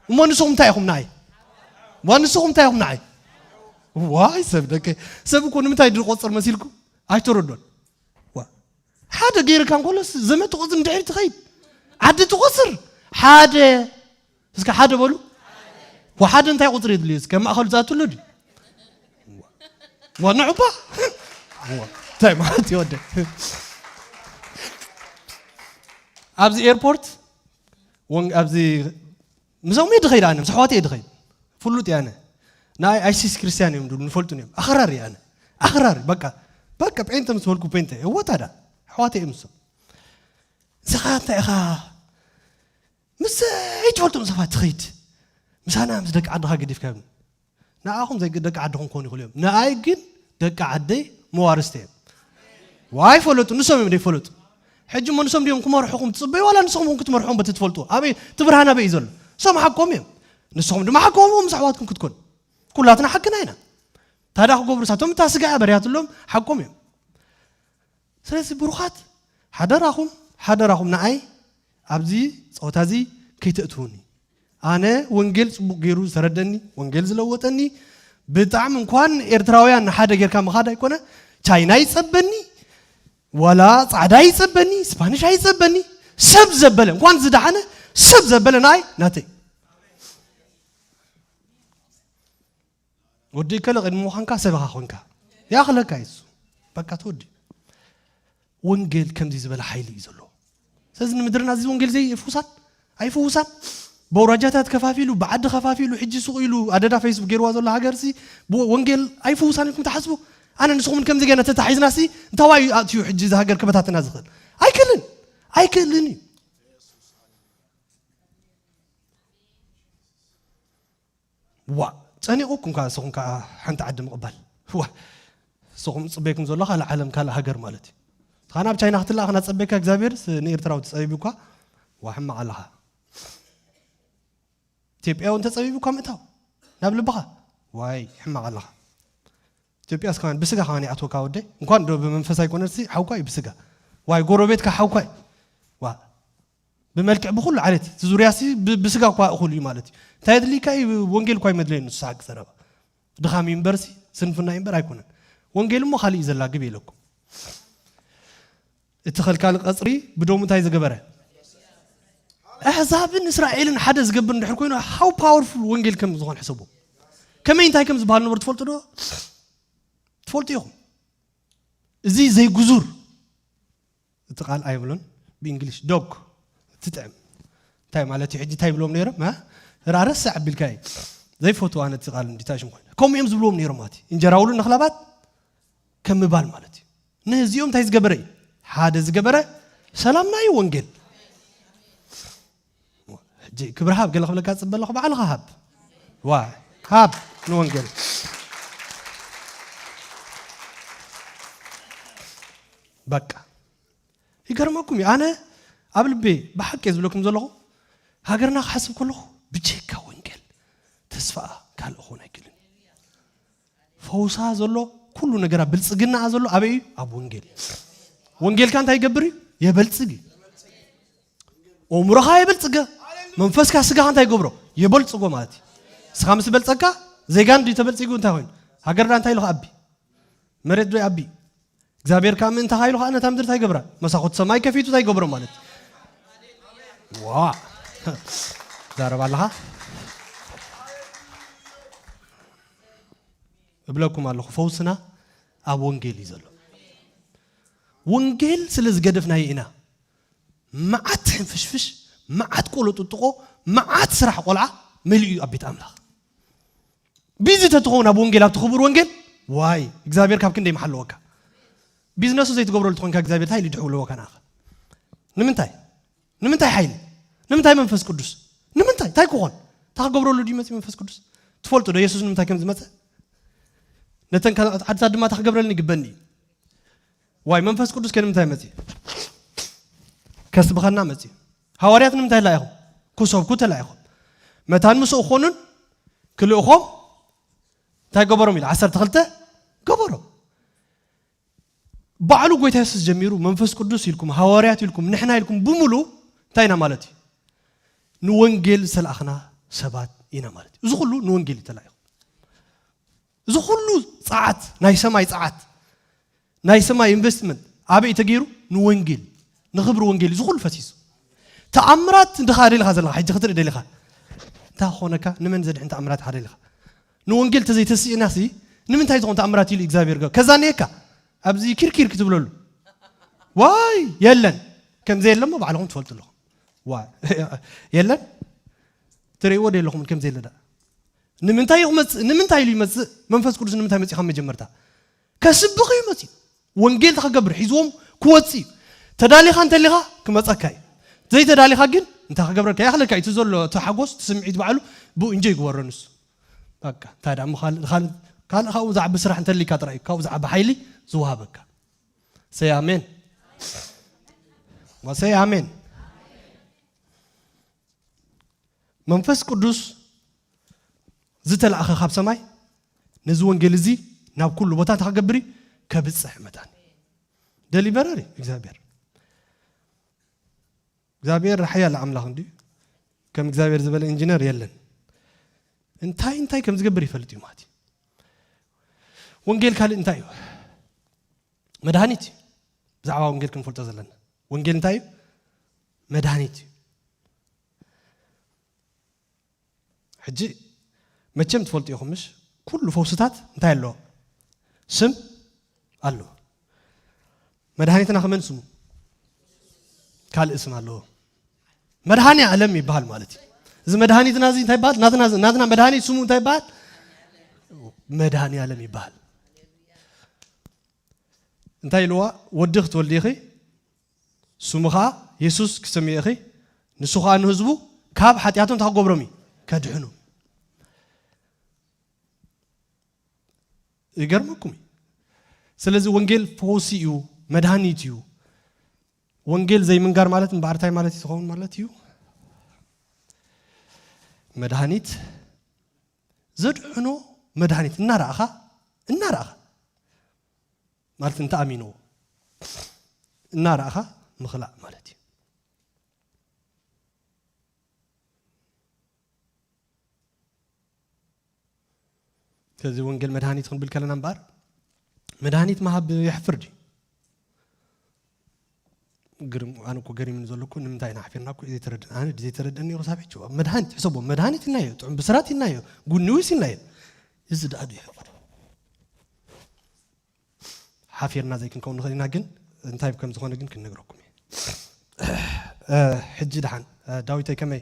እሞ ንስኹም እንታይ ኢኹም ንዓይ? ዋ፣ ንስኹም እንታይ ኢኹም ንዓይ? ዋይ፣ ሰብ ደቀ-፣ ሰብ እኮ ንምንታይ ድቆጽር መሲልኩ? ኣይተረዶን። ዋ፣ ሓደ ገይርካ እንከሎስ ዘመድ ትቆጽር፣ እንድሕር ትኸይድ። ዓዲ ትቆጽር። ሓደ። እስከ ሓደ በሉ። ዋ፣ ሓደ እንታይ ቁጽሪ የድልዮ? እስከ ማእኸሉ ዝኣትሉ ድዩ? ዋ። ዋና ዑባ እንታይ ማለት ይወደ ኣብዚ ኤርፖርት ወን ኣብዚ ምዞም እየ ድኸይድ ኣነ ምስ ኣሕዋተይ እየ ድኸይድ ፍሉጥ እየ ኣነ ናይ ኣይሲስ ክርስቲያን እዮም ድሉ ንፈልጡን እዮም ኣኽራር እየ ኣነ ኣኽራር በቃ በቃ ጴንተ ምስ በልኩ ጴንተ እየ እወ ታዳ ኣሕዋተይ እዮም እሶም ንስኻ እንታይ ኢኻ ምስ ዘይትፈልጦም ሰባት ትኸይድ ምሳና ምስ ደቂ ዓድኻ ገዲፍካ ንኣኹም ደቂ ዓድኹም ክኾኑ ይኽእሉ እዮም ንኣይ ግን ደቂ ዓደይ መዋርስቲ እዮም ዋይ ፈለጡ ንሶም እዮም ደይፈለጡ ሕጂ እሞ ንሶም ድዮም ክመርሑኹም ትፅበዩ ዋላ ንስኹም እውን ክትመርሑኹም በቲ ትፈልጡ ኣበይ እቲ ብርሃን ኣበይ እዩ ዘሎ ንሶም ሓቆም እዮም ንስኹም ድማ ሓቆም ምስ ኣሕዋትኩም ክትኮኑ ኩላትና ሓቅና ኢና ታዳ ክገብሩ ሳቶም እታ ስጋ እያ በርያትሎም ሓቆም እዮም ስለዚ ብሩኻት ሓደራኹም ሓደራኹም ንኣይ ኣብዚ ፆታ እዚ ከይተእትውኒ ኣነ ወንጌል ፅቡቅ ገይሩ ዝተረደኒ ወንጌል ዝለወጠኒ ብጣዕሚ እንኳን ኤርትራውያን ንሓደ ጌርካ ምኻድ ኣይኮነ ቻይና ይፀበኒ ዋላ ፃዕዳ ይፀበኒ ስፓኒሽ ኣይፀበኒ ሰብ ዘበለ እንኳን ዝደሓነ ሰብ ዘበለ ንኣይ ናተይ ወዲ ከለ ቅድሚ ምዃንካ ሰብኻ ኮንካ ያኽለካ ይሱ በቃ ትወዲ ወንጌል ከምዚ ዝበለ ሓይሊ እዩ ዘለዎ ስለዚ ንምድርና እዚ ወንጌል ዘይ ይፍውሳን ኣይፍውሳን በውራጃታት ከፋፊሉ ብዓዲ ከፋፊሉ ሕጂ ሱቕ ኢሉ ኣደዳ ፌስቡክ ገይርዋ ዘሎ ሃገርሲ ወንጌል ኣይፍውሳን ኢልኩም ትሓስቡ ኣነ ንስኹምን ከምዚ ገና ተታሒዝናሲ እንታዋይ እዩ ኣትዩ ሕጂ እዚ ሃገር ክበታትና ዝኽእል ኣይክልን ኣይክልን እዩ ዋ ጸኒቑኩም ከዓ ንስኹም ከዓ ሓንቲ ዓዲ ምቕባል ዋ ንስኹም ዝፅበየኩም ዘሎ ካልእ ዓለም ካልእ ሃገር ማለት እዩ ንስኻ ናብ ቻይና ክትለኣኽ እናፀበየካ እግዚኣብሔር ንኤርትራዊ ትፀቢቡ እኳ ዋ ሕማቕ ኣለኻ ኢትዮጵያዊ እንተፀቢቡ እኳ ምእታው ናብ ልብኻ ዋይ ሕማቕ ኣለኻ ኢትዮጵያ እስከማን ብስጋ ከማን ይኣትወካ ወደይ እንኳን ዶ ብመንፈስ ኣይኮነሲ ሓውኳ እዩ ብስጋ ዋይ ጎረቤትካ ሓውኳ እዩ ዋ ብመልክዕ ብኩሉ ዓይነት እቲ ዙርያ ሲ ብስጋ እኳ እኹል እዩ ማለት እዩ እንታይ የድልይካ እዩ ወንጌል እኳ ይመድለዩ ንሱ ሓቂ ዘረባ ድኻም ይንበርሲ ስንፍና ይንበር ኣይኮነን ወንጌል እሞ ካልእ እዩ ዘላግብ ኢለኩም እቲ ኸልካሊ ቀፅሪ ብደሙ እንታይ ዝገበረ ኣሕዛብን እስራኤልን ሓደ ዝገብር እንድሕር ኮይኑ how powerful ወንጌል ከም ዝኾን ሕሰቡ ከመይ እንታይ ከም ዝበሃል ነበር ትፈልጡ ዶ ትፈልጡ ኢኹም እዚ ዘይጉዙር እቲ ቃል ኣይብሉን ብእንግሊሽ ዶግ ትጥዕም እንታይ ማለት እዩ ሕጂ እንታይ ይብሎም ነይሮም ራረስ ኣቢልካ እዩ ዘይፈትዋ ነቲ ቃል እንዲታሽም ኮይኑ ከምኡ እዮም ዝብልዎም ነይሮም ማለት እዩ እንጀራ ውሉ ንኽላባት ከም ምባል ማለት እዩ ንህዚኦም እንታይ ዝገበረ እዩ ሓደ ዝገበረ ሰላምና እዩ ወንጌል ሕጂ ክብሪ ሃብ ገለ ክብለካ ፅበ ኣለኹ ባዕልኻ ሃብ ዋ ሃብ ንወንጌል በቃ ይገርመኩም እዩ ኣነ ኣብ ልቤ ብሓቂ ዝብለኩም ዘለኹ ሃገርና ክሓስብ ከለኹ ብጀካ ወንጌል ተስፋኣ ካልእ ክኾን ኣይክልን ፈውሳ ዘሎ ኩሉ ነገራ ብልፅግናኣ ዘሎ ኣበይ እዩ ኣብ ወንጌል ወንጌልካ እንታይ ይገብር እዩ የበልፅግ እዩ ኦምሮኻ የበልፅገ መንፈስካ ስጋኻ እንታይ ይገብሮ የበልፅጎ ማለት እዩ ስኻ ምስ በልፀግካ ዜጋ እንዲ ተበልፂጉ እንታይ ኮይኑ ሃገርና እንታይ ኢሉ ከኣቢ መሬት ዶ ይኣቢ እግዚኣብሔር ከዓ ምእንታኻ ኢሉ ከዓ ነታ ምድሪ እንታይ ገብራ መሳኹት ሰማይ ከፊቱ እንታይ ገብሮ ማለት ዋ ዛረባ ኣለኻ እብለኩም ኣለኹ ፈውስና ኣብ ወንጌል እዩ ዘሎ ወንጌል ስለ ዝገደፍናዮ ኢና መዓት ሕንፍሽፍሽ መዓት ቆሎ ጥጥቆ መዓት ስራሕ ቆልዓ መሊኡ እዩ ኣብ ቤት ኣምላኽ ቢዚ ተትኸውን ኣብ ወንጌል ኣብቲ ክቡር ወንጌል ዋይ እግዚኣብሔር ካብ ክንደይ መሓለወካ ቢዝነሱ ዘይትገብረሉ ትኾንካ እግዚኣብሔር እንታይ ኢሉ ድሕውለወካ ንኣኻ ንምንታይ ንምንታይ ሓይሊ ንምንታይ መንፈስ ቅዱስ ንምንታይ እንታይ ክኾን እንታይ ክገብረሉ ድዩ መፅእ መንፈስ ቅዱስ ትፈልጡ ዶ የሱስ ንምንታይ ከም ዝመፀ ነተን ዓድታት ድማ እንታይ ክገብረልን ይግበኒ እዩ ዋይ መንፈስ ቅዱስ ከ ንምንታይ መፅእ ከስብኸና መፅእ ሃዋርያት ንምንታይ ተላኢኹም ክሰብኩ ተላኢኹም መታን ምስኡ ክኾኑን ክልእኾም እንታይ ገበሮም ኢሉ ዓሰርተ ክልተ ገበሮም ባዕሉ ጎይታ የሱስ ጀሚሩ መንፈስ ቅዱስ ኢልኩም ሃዋርያት ኢልኩም ንሕና ኢልኩም ብምሉ እንታይ ኢና ማለት እዩ ንወንጌል ዝተላእኽና ሰባት ኢና ማለት እዩ እዚ ኩሉ ንወንጌል እዩ ተላኢኹ እዚ ኩሉ ፃዓት ናይ ሰማይ ፃዓት ናይ ሰማይ ኢንቨስትመንት ኣበይ ተገይሩ ንወንጌል ንኽብሪ ወንጌል እዩ ዝኩሉ ፈሲሱ ተኣምራት እንድኻ ደሊኻ ዘለኻ ሕጂ ክትርኢ ደሊኻ እንታይ ክኾነካ ንመን ዘድሕን ተኣምራት ኢኻ ደሊኻ ንወንጌል ተዘይተስእና ሲ ንምንታይ ዝኾን ተኣምራት ኢሉ እግዚኣብሔር ገ ከዛነየካ ኣብዚ ኪርኪር ክትብለሉ ዋይ የለን። ከምዘይ የለሞ ባዕልኹም ትፈልጡ ኣለኹም። ዋይ የለን። ትርእይዎ ዶ የለኹም ከምዘይ የለ ዳ? ንምንታይ እዩ ክመጽእ? ንምንታይ ኢሉ ይመጽእ? መንፈስ ቅዱስ ንምንታይ መጺእ ካብ መጀመርታ? ከስብኽ እዩ መጺኡ። ወንጌል ተኸገብር ሒዝዎም ክወጽእ እዩ። ተዳሊኻ እንተሊኻ ክመጸካ እዩ። ዘይተዳሊኻ ግን እንታይ ክገብረካ ይኽለካ እዩ። እቲ ዘሎ እቲ ሓጎስ እቲ ስምዒት ባዕሉ ብኡ እንጆ ይግበሮ ንሱ። በቃ እንታይ ደኣ እሞ ካልእ ካልእ ካልእ ካብኡ ዝዓቢ ስራሕ እንተሊካ ጥራይ እዩ ካብኡ ዝዓቢ ሓይሊ ዝወሃበካ። ሰይ ኣሜን። ሰይ ኣሜን። መንፈስ ቅዱስ ዝተላእኸ ካብ ሰማይ ነዚ ወንጌል እዚ ናብ ኩሉ ቦታ እንታይ ክገብር እዩ? ከብጽሕ መታን ደሊቨረር እዩ እግዚኣብሔር። እግዚኣብሔር ሓያል ኣምላኽ እንድዩ። ከም እግዚኣብሔር ዝበለ ኢንጂነር የለን። እንታይ እንታይ ከም ዝገብር ይፈልጥ እዩ ማለት እዩ። ወንጌል ካልእ እንታይ እዩ? መድሃኒት እዩ። ብዛዕባ ወንጌል ክንፈልጦ ዘለና ወንጌል እንታይ እዩ? መድሃኒት እዩ። ሕጂ መቸም ትፈልጡ ኢኹም ምሽ? ኩሉ ፈውስታት እንታይ ኣለዎ? ስም ኣለዎ። መድሃኒትና ከመን ስሙ? ካልእ ስም ኣለዎ። መድሃኒ ዓለም ይበሃል ማለት እዩ። እዚ መድሃኒትና እዚ እንታይ ይበሃል? ናትና ናትና መድሃኒት ስሙ እንታይ ይበሃል? መድሃኒ ዓለም ይበሃል። እንታይ ኢልዋ? ወዲ ክትወልዲ ኢኺ፣ ስሙ ኸዓ የሱስ ክሰምዮ ኢኺ፣ ንሱ ኸዓ ንህዝቡ ካብ ሓጢኣቶም እንታይ ክገብሮም እዩ? ከድሕኑ። ይገርመኩም እዩ። ስለዚ ወንጌል ፈውሲ እዩ፣ መድሃኒት እዩ። ወንጌል ዘይምንጋር ማለት እምበኣር እንታይ ማለት እዩ ዝኸውን ማለት እዩ? መድሃኒት ዘድሕኖ መድሃኒት እናረኣኻ እናረኣኻ ማለት እንተ ኣሚንዎ እናረኣኻ ምኽላእ ማለት እዩ። ስለዚ ወንጌል መድሃኒት ክንብል ከለና እምበኣር መድሃኒት ምሃብ የሕፍር ድዩ? ግርም ኣነ እኮ ገሪምኒ ዘሎ እኮ ንምንታይ ኢና ሓፊርና እኮ ዘይተረድን ኣነ ዘይተረድእኒ ክሳብ ሕጂ እዋ መድሃኒት ሕሰቦ መድሃኒት ኢልናዮ ጥዑም ብስራት ኢልናዮ ጉድ ኒውስ ኢልናዮ እዚ ደኣ ዶ ይሕፍር ሓፊርና ዘይክንከውን ንኽእል ኢና ግን እንታይ ከም ዝኾነ ግን ክንነግረኩም እየ እ፣ ሕጂ ደሓን እ፣ ዳዊተይ ከመይ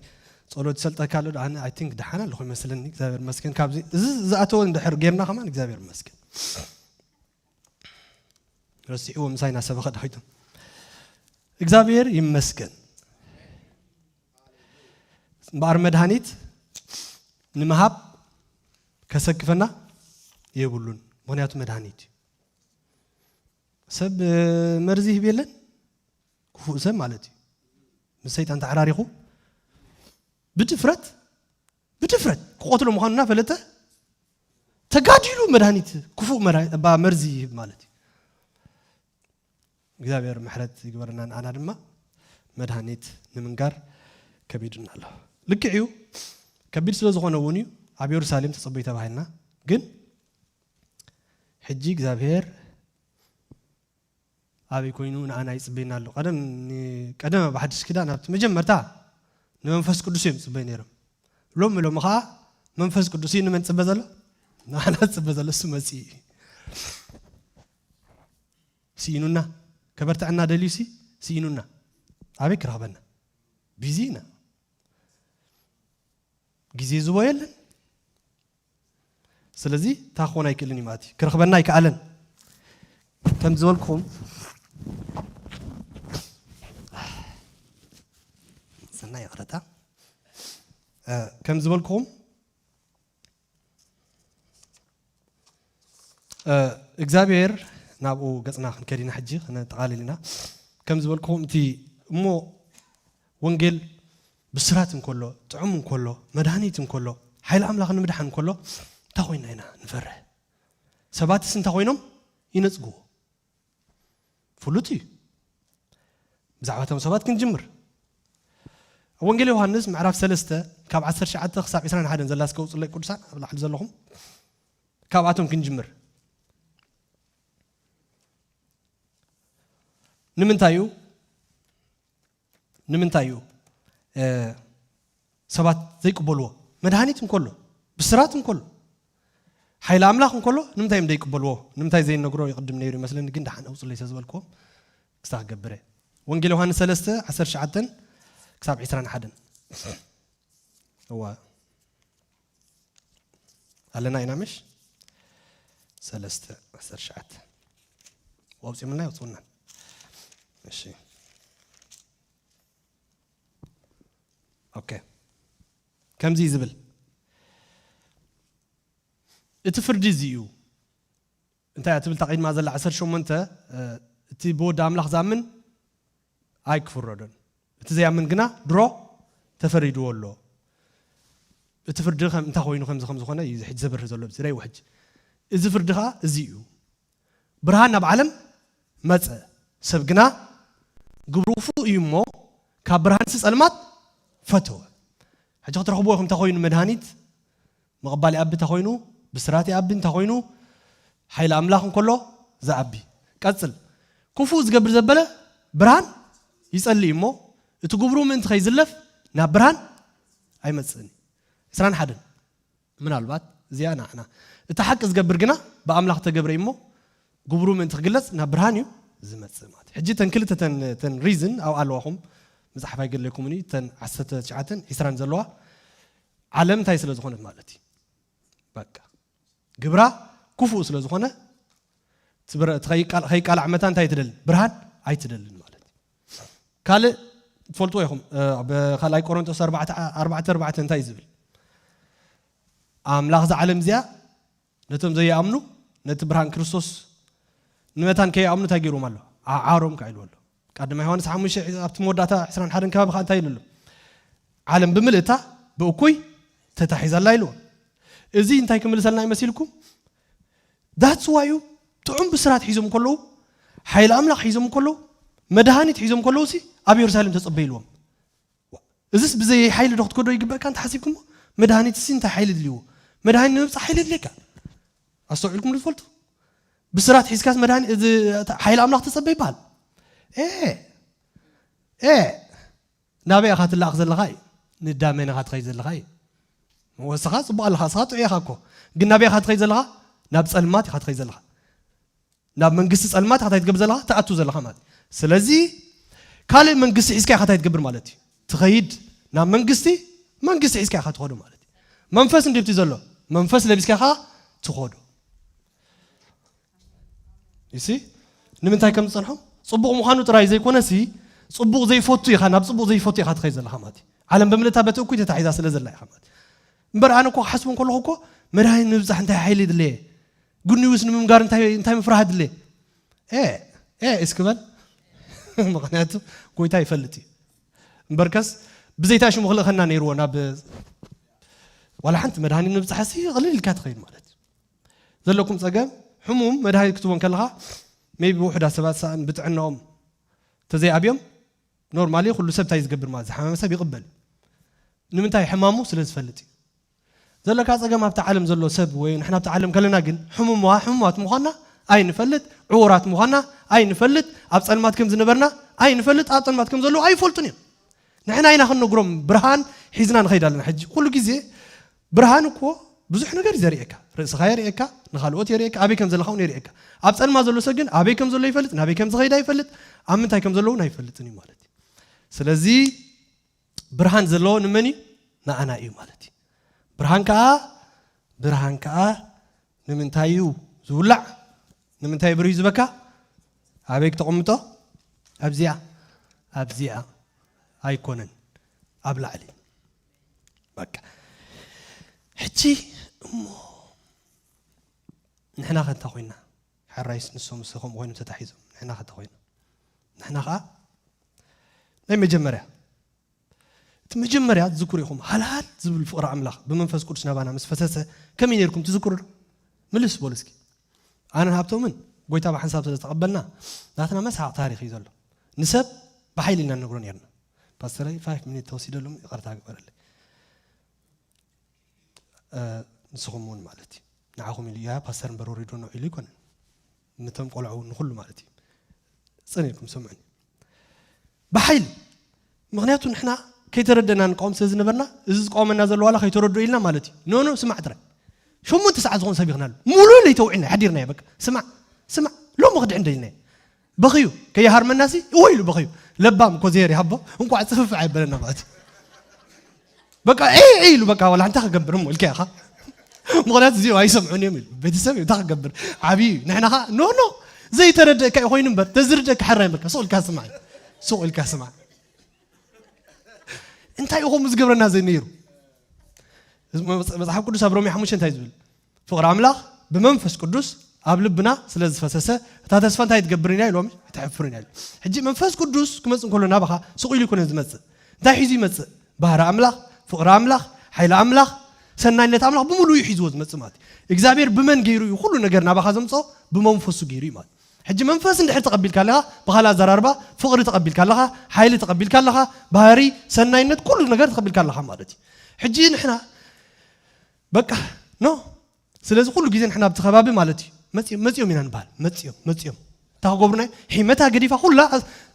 ጸሎት ይሰልጠካ ኣሎ ደሓን ኣይ ቲንክ ደሓን ኣለኹ ይመስለኒ እግዚኣብሔር መስገን ካብዚ እዚ ዝኣተወ እንድሕር ጌርና ከማን እግዚኣብሔር መስገን ረሲዕዎ ምሳይ እናሰበኸ ዳዊቶም እግዚኣብሔር ይመስገን እምበኣር መድሃኒት ንምሃብ ከሰክፈና የብሉን ምክንያቱ መድሃኒት እዩ ሰብ መርዚ ይህብ የለን ክፉእ ሰብ ማለት እዩ ምስ ሰይጣን ተዓራሪኹ ብድፍረት ብድፍረት ክቆትሎ ምዃኑ እናፈለጠ ተጋዲሉ መድሃኒት ክፉእ መርዚ ይህብ ማለት እዩ እግዚኣብሔር ምሕረት ይግበረና ንኣና ድማ መድሃኒት ንምንጋር ከቢዱና ኣሎ ልክዕ እዩ ከቢድ ስለ ዝኾነ እውን እዩ ኣብ የሩሳሌም ተፀበዩ ተባሂልና ግን ሕጂ እግዚኣብሔር ኣበይ ኮይኑ ንኣና ይፅበየና ኣሎ ቀደም ቀደም ኣብ ሓድሽ ኪዳን ኣብቲ መጀመርታ ንመንፈስ ቅዱስ እዮም ዝፅበዩ ነይሮም ሎሚ ሎሚ ከዓ መንፈስ ቅዱስ እዩ ንመን ፅበ ዘሎ ንኣና ፅበ ዘሎ እሱ መፅእ እዩ ስኢኑና ከበርትዐና ደልዩሲ ስኢኑና ኣበይ ክረኽበና ቢዚ ኢና ግዜ ዝቦ የለን ስለዚ እንታይ ክኾን ኣይክእልን እዩ ማለት እዩ ክረኽበና ኣይከኣለን ከም ዝበልኩም ሰና ይቕረታ ከም ዝበልኩም እግዚኣብሔር ናብኡ ገፅና ክንከድ ኢና ሕጂ ክነጠቓልል ኢና ከም ዝበልኩኹም እቲ እሞ ወንጌል ብስራት እንከሎ ጥዑም እንከሎ መድሃኒት እንከሎ ሓይሊ ኣምላኽ ንምድሓን እንከሎ እንታይ ኮይና ኢና ንፈርህ ሰባትስ እንታይ ኮይኖም ይነፅግዎ ፍሉጥ እዩ ብዛዕባ እቶም ሰባት ክንጅምር ወንጌል ዮሃንስ ምዕራፍ ሰለስተ ካብ ዓሰርተ ትሽዓተ ክሳብ ዕስራን ሓደን ዘላ እስከ ውፅለይ ቅዱሳን ኣብ ላዕሊ ዘለኹም ካብኣቶም ክንጅምር ንምንታይ እዩ ንምንታይ እዩ ሰባት ዘይቅበልዎ መድሃኒት እንከሎ ብስራት እንከሎ ሓይሊ ኣምላኽ እንከሎ ንምንታይ እዮም ዘይቅበልዎ? ንምንታይ ዘይነግሮ ይቕድም ነይሩ ይመስለኒ፣ ግን ደሓን ኣውፅለይ ስለ ዝበልክዎም ክስታ ክገብር እየ። ወንጌል ዮሃንስ ሰለስተ ዓሰርተ ትሽዓተ ክሳብ ዕስራን ሓደን። እዋ ኣለና ኢና ምሽ? ሰለስተ ዓሰርተ ትሽዓተ ኣውፅምልና ይወፅውና። እሺ፣ ኦኬ። ከምዚ እዩ ዝብል፣ እቲ ፍርዲ እዚ እዩ። እንታይ እያ ትብል? እታ ቅድማ ዘላ ዓሰርተ ሸሞንተ፣ እ፣ እቲ ብወዲ ኣምላኽ ዝኣምን ኣይክፍረዶን፣ እቲ ዘይኣምን ግና ድሮ ተፈሪድዎ ኣሎ። እቲ ፍርዲ ከም እንታይ ኮይኑ ከምዚ ከም ዝኾነ እዩ ሕጂ ዘብርህ ዘሎ። እዚ ረይዎ ሕጂ፣ እዚ ፍርዲ ኸዓ እዚ እዩ። ብርሃን ናብ ዓለም መጸ፣ ሰብ ግና ግብሩ ክፉእ እዩ እሞ ካብ ብርሃንሲ ጸልማት ፈተወ። ሕጂ ክትረኽብዎ ኢኹም እንታይ ኮይኑ መድሃኒት፣ መቐባሊ ኣቢ እንታይ ኮይኑ፣ ብስራት ኣቢ እንታይ ኮይኑ፣ ሓይሊ ኣምላኽ እንከሎ ዝኣቢ። ቀጽል። ክፉእ ዝገብር ዘበለ ብርሃን ይጸሊ እሞ እቲ ግብሩ ምእንቲ ከይዝለፍ ናብ ብርሃን ኣይመጽእን እዩ። ዕስራን ሓደን። ምናልባት እዚኣ ንዓና፣ እቲ ሓቂ ዝገብር ግና ብኣምላኽ ተገብረ እሞ ግብሩ ምእንቲ ክግለጽ ናብ ብርሃን እዩ ዝመጽእ ማለት እዩ። ሕጂ ተን ክልተ ተን፣ ተን ሪዝን ኣብኣ ኣለዋኹም፣ መጽሓፍ ኣይገድለኩምን እዩ። ተን ዓሰርተ ትሽዓተን ዕስራን ዘለዋ ዓለም እንታይ ስለ ዝኾነት ማለት እዩ። በቃ ግብራ ክፉእ ስለ ዝኾነ ትብረ-፣ ትኸይቃል-፣ ከይቃላዕ መታ እንታይ ትደልን? ብርሃን ኣይትደልን ማለት እዩ። ካልእ ትፈልጥዎ ኢኹም፣ እ፣ ኣብ ካልኣይ ቆሮንቶስ ኣርባዕተ፣ ኣርባዕተ ኣርባዕተ እንታይ ዝብል? ኣምላኽ እዛ ዓለም እዚኣ ነቶም ዘይኣምኑ ነቲ ብርሃን ክርስቶስ ንመታን ከይኣምኑ እንታይ ገይርዎም ኣሎ? ዓዓሮም ከ ኢልዎ ኣሎ። ቀዳማይ ዮሃንስ ሓሙሽተ ኣብቲ መወዳእታ ዕስራን ሓደን ከባቢ ከኣ እንታይ ኢሉ ኣሎ? ዓለም ብምልእታ ብእኩይ ተታሒዛ ኣላ ኢልዎ። እዚ እንታይ ክምልሰልና ይመሲልኩም? That's why እዩ ጥዑም ብስራት ሒዞም ከለዉ፣ ሓይሊ ኣምላኽ ሒዞም ከለዉ፣ መድሃኒት ሒዞም ከለዉ ሲ ኣብ የሩሳሌም ተጸበዩ ኢልዎም። እዚስ ብዘይ ሓይሊ ዶ ክትከዶ ይግበእካ እንተ ሓሲብኩሞ? መድሃኒት ሲ እንታይ ሓይሊ ድልይዎ? መድሃኒት ንምብጻሕ ሓይሊ ድልየካ። ኣስተውዒልኩም ዶ ትፈልጡ? ብስራት ሒዝካስ መድሃኒ-፣ እዚ፣ ሓይሊ ኣምላኽ ተጸበ ይበሃል? ኤ፣ ኤ፣ ናበይ ኢኻ ትለኣኽ ዘለኻ እዩ? ንዳመና ኢኻ ትኸይድ ዘለኻ እዩ። ወስኻ ጽቡቕ ኣለኻ፣ እስኻ ጥዑይ ኢኻ እኮ። ግን ናበይ ኢኻ ትኸይድ ዘለኻ? ናብ ጸልማት ኢኻ ትኸይድ ዘለኻ። ናብ መንግስቲ ጸልማት ኢኻ እንታይ ትገብር ዘለኻ? ትኣቱ ዘለኻ ማለት እዩ። ስለዚ ካልእ መንግስቲ ሒዝካ ኢኻ እንታይ ትገብር ማለት እዩ? ትኸይድ ናብ መንግስቲ፣ መንግስቲ ሒዝካ ኢኻ ትኸዶ ማለት እዩ። መንፈስ እንድብቲ ዘሎ፣ መንፈስ ለቢስካ ኢኻ ትኸዶ። ይሲ ንምንታይ ከም ዝጸንሖም? ጽቡቕ ምዃኑ ጥራይ ዘይኮነሲ፣ ጽቡቕ ዘይፈቱ ኢኻ፣ ናብ ጽቡቕ ዘይፈቱ ኢኻ ትኸይድ ዘለኻ ማለት እዩ። ዓለም ብምልእታ በቲ እኩይ ተታሒዛ ስለ ዘላ ኢኻ ማለት እዩ። እምበር ኣነ እኮ ክሓስቦ እንከለኹ እኮ መድሃኒት ንምብጻሕ እንታይ ሓይሊ የድለየ? ጉድ ኒውስ ንምንጋር እንታይ፣ እንታይ ምፍራህ የድለየ? ኤ፣ ኤ፣ እስኪ በል። ምኽንያቱ ጎይታ ይፈልጥ እዩ። እምበርከስ ብዘይታ ሽሙ ክልእኸና ነይርዎ ናብ ዋላ ሓንቲ መድሃኒት ንምብጻሕሲ ቅልል ኢልካ ትኸይድ ማለት እዩ። ዘለኩም ጸገም፣ ሕሙም መድሃኒት ክትቦ እንከለኻ፣ ሜይቢ ውሑዳት ሰባት ሰኣን ብጥዕናኦም ተዘይኣብዮም፣ ኖርማሊ ኩሉ ሰብ እንታይ ዝገብር ማለት ዝሓመመ ሰብ ይቕበል። ንምንታይ? ሕማሙ ስለ ዝፈልጥ እዩ። ዘለካ ጸገም ኣብቲ ዓለም ዘሎ ሰብ ወይ ንሕና ኣብቲ ዓለም ከለና ግን ሕሙም-፣ ሕሙማት ምዃንና ኣይንፈልጥ፣ ዕዉራት ምዃንና ኣይንፈልጥ፣ ኣብ ጸልማት ከም ዝነበርና ኣይንፈልጥ፣ ኣብ ጸልማት ከም ዘለዉ ኣይፈልጡን እዮም። ንሕና ኢና ክንነግሮም፣ ብርሃን ሒዝና ንኸይድ ኣለና። ሕጂ ኩሉ ግዜ ብርሃን እኮ ብዙሕ ነገር እዩ ዘርእየካ። ርእስኻ የርእየካ፣ ንኻልኦት የርእየካ፣ ኣበይ ከም ዘለኻ እውን የርእየካ። ኣብ ጸልማ ዘሎ ሰብ ግን ኣበይ ከም ዘሎ ይፈልጥ፣ ናበይ ከም ዝኸይድ ኣይፈልጥ፣ ኣብ ምንታይ ከም ዘሎ እውን ኣይፈልጥን እዩ ማለት እዩ። ስለዚ ብርሃን ዘለዎ ንመን እዩ? ንኣና እዩ ማለት እዩ። ብርሃን ከኣ፣ ብርሃን ከኣ ንምንታይ እዩ ዝውላዕ? ንምንታይ ብርህ ዝበካ? ኣበይ ክተቐምጦ? ኣብዚኣ፣ ኣብዚኣ ኣይኮነን፣ ኣብ ላዕሊ። በቃ። ሕጂ እሞ ንሕና ከ እንታይ ኮይና? ሕራይስ ንሶም ስ ከምኡ ኮይኖም ተታሒዞም። ንሕና ከ እንታይ ኮይና? ንሕና ከኣ ናይ መጀመርያ፣ እቲ መጀመርያ ትዝክሩ ኢኹም፣ ሃልሃል ዝብል ፍቕሪ ኣምላኽ ብመንፈስ ቅዱስ ናባና ምስ ፈሰሰ ከመይ ነይርኩም ትዝክሩ ዶ? ምልስ በሉ እስኪ። ኣነን ሃብቶምን ጎይታ ብሓንሳብ ስለ ዝተቐበልና ናትና መስሓቕ ታሪኽ እዩ ዘሎ። ንሰብ ብሓይሊ ኢና ንነግሮ ነይርና። ፓስተረይ ፋይቭ ሚኒት ተወሲደሎም ይቕርታ ግበረለይ። እ፣ ንስኹም እውን ማለት እዩ። ንዓኹም ኢሉ፣ "ያ ፓስተር እምበር ወሪዶ ነው" ኢሉ ኣይኮነን። ነቶም ቆልዑ እውን ንኹሉ ማለት እዩ። ጽን ኢልኩም ስምዑኒ። ብሓይሊ። ምኽንያቱ ንሕና ከይተረደና ንቃወም ስለ ዝነበርና፣ እዚ ዝቃወመና ዘሎ ዋላ ከይተረድኦ ኢልና ማለት እዩ። ኖ፣ ኖ፣ ስማዕ ጥራይ። ሸሞንተ ሰዓት ዝኾን ሰብ ይኽናሉ። ሙሉ ለይተውዒልና ሓዲርና በቃ። ስማዕ፣ ስማዕ፣ ሎም ክድዕን ደልና። በኽዩ፣ ከይሃርመናሲ፣ እወ ኢሉ በኽዩ። ለባም እኮ ዘየር ይሃቦ፣ እንኳዕ ጽፍፍ ኣይበለና ማለት እዩ። በቃ፣ ኤ፣ ኤ ኢሉ በቃ፣ ዋላ እንታይ ክገብር እሞ ኢልካ ኢኻ። ምኽንያቱ እዚኦም ኣይሰምዑን እዮም ኢሉ። ቤተሰብ እዩ፣ እንታይ ክገብር? ዓብዪ እዩ። ንሕና ኸኣ፣ ኖ፣ ኖ፣ ዘይተረድእካ እዩ ኮይኑ እምበር፣ ተዝርድእካ ሕራይ እምበርካ፣ ሱቕ ኢልካ ስማዕ። ሱቕ ኢልካ ስማዕ። እንታይ እዩ ከምኡ ዝገብረና ዘይነይሩ? እዚ መጽ-፣ መጽሓፍ ቅዱስ ኣብ ሮሜ ሓሙሽተ እንታይ ዝብል? ፍቕሪ ኣምላኽ ብመንፈስ ቅዱስ ኣብ ልብና ስለ ዝፈሰሰ፣ እታ ተስፋ እንታይ ትገብር ኢና ኢሎም? ኣይትሕፍርን ኢና ኢሉ። ሕጂ መንፈስ ቅዱስ ክመጽእ እንከሎ ናባኻ ስቕ ኢሉ ይኮነ ዝመጽእ። እንታይ ሒዙ ይመጽእ? ባህሪ ኣምላኽ፣ ፍቕሪ ኣምላኽ፣ ሓይሊ ኣምላኽ፣ ሰናይነት ኣምላኽ ብምሉእ እዩ ሒዝዎ ዝመጽእ ማለት እዩ። እግዚኣብሔር ብመን ገይሩ እዩ ኩሉ ነገር ናባኻ ዘምጽኦ? ብመንፈሱ ገይሩ እዩ ማለት እዩ። ሕጂ መንፈስ እንድሕር ተቐቢልካ ኣለኻ፣ ብኻልእ ኣዘራርባ ፍቕሪ ተቐቢልካ ኣለኻ፣ ሓይሊ ተቐቢልካ ኣለኻ፣ ባህሪ፣ ሰናይነት፣ ኩሉ ነገር ተቐቢልካ ኣለኻ ማለት እዩ። ሕጂ ንሕና በቃ ኖ። ስለዚ ኩሉ ግዜ ንሕና ኣብቲ ከባቢ ማለት እዩ፣ መጽዮም፣ መጽዮም ኢና ንበሃል። መጽዮም፣ መጽዮም። እንታይ ክገብሩና እዩ? ሒመታ ገዲፋ ኩላ፣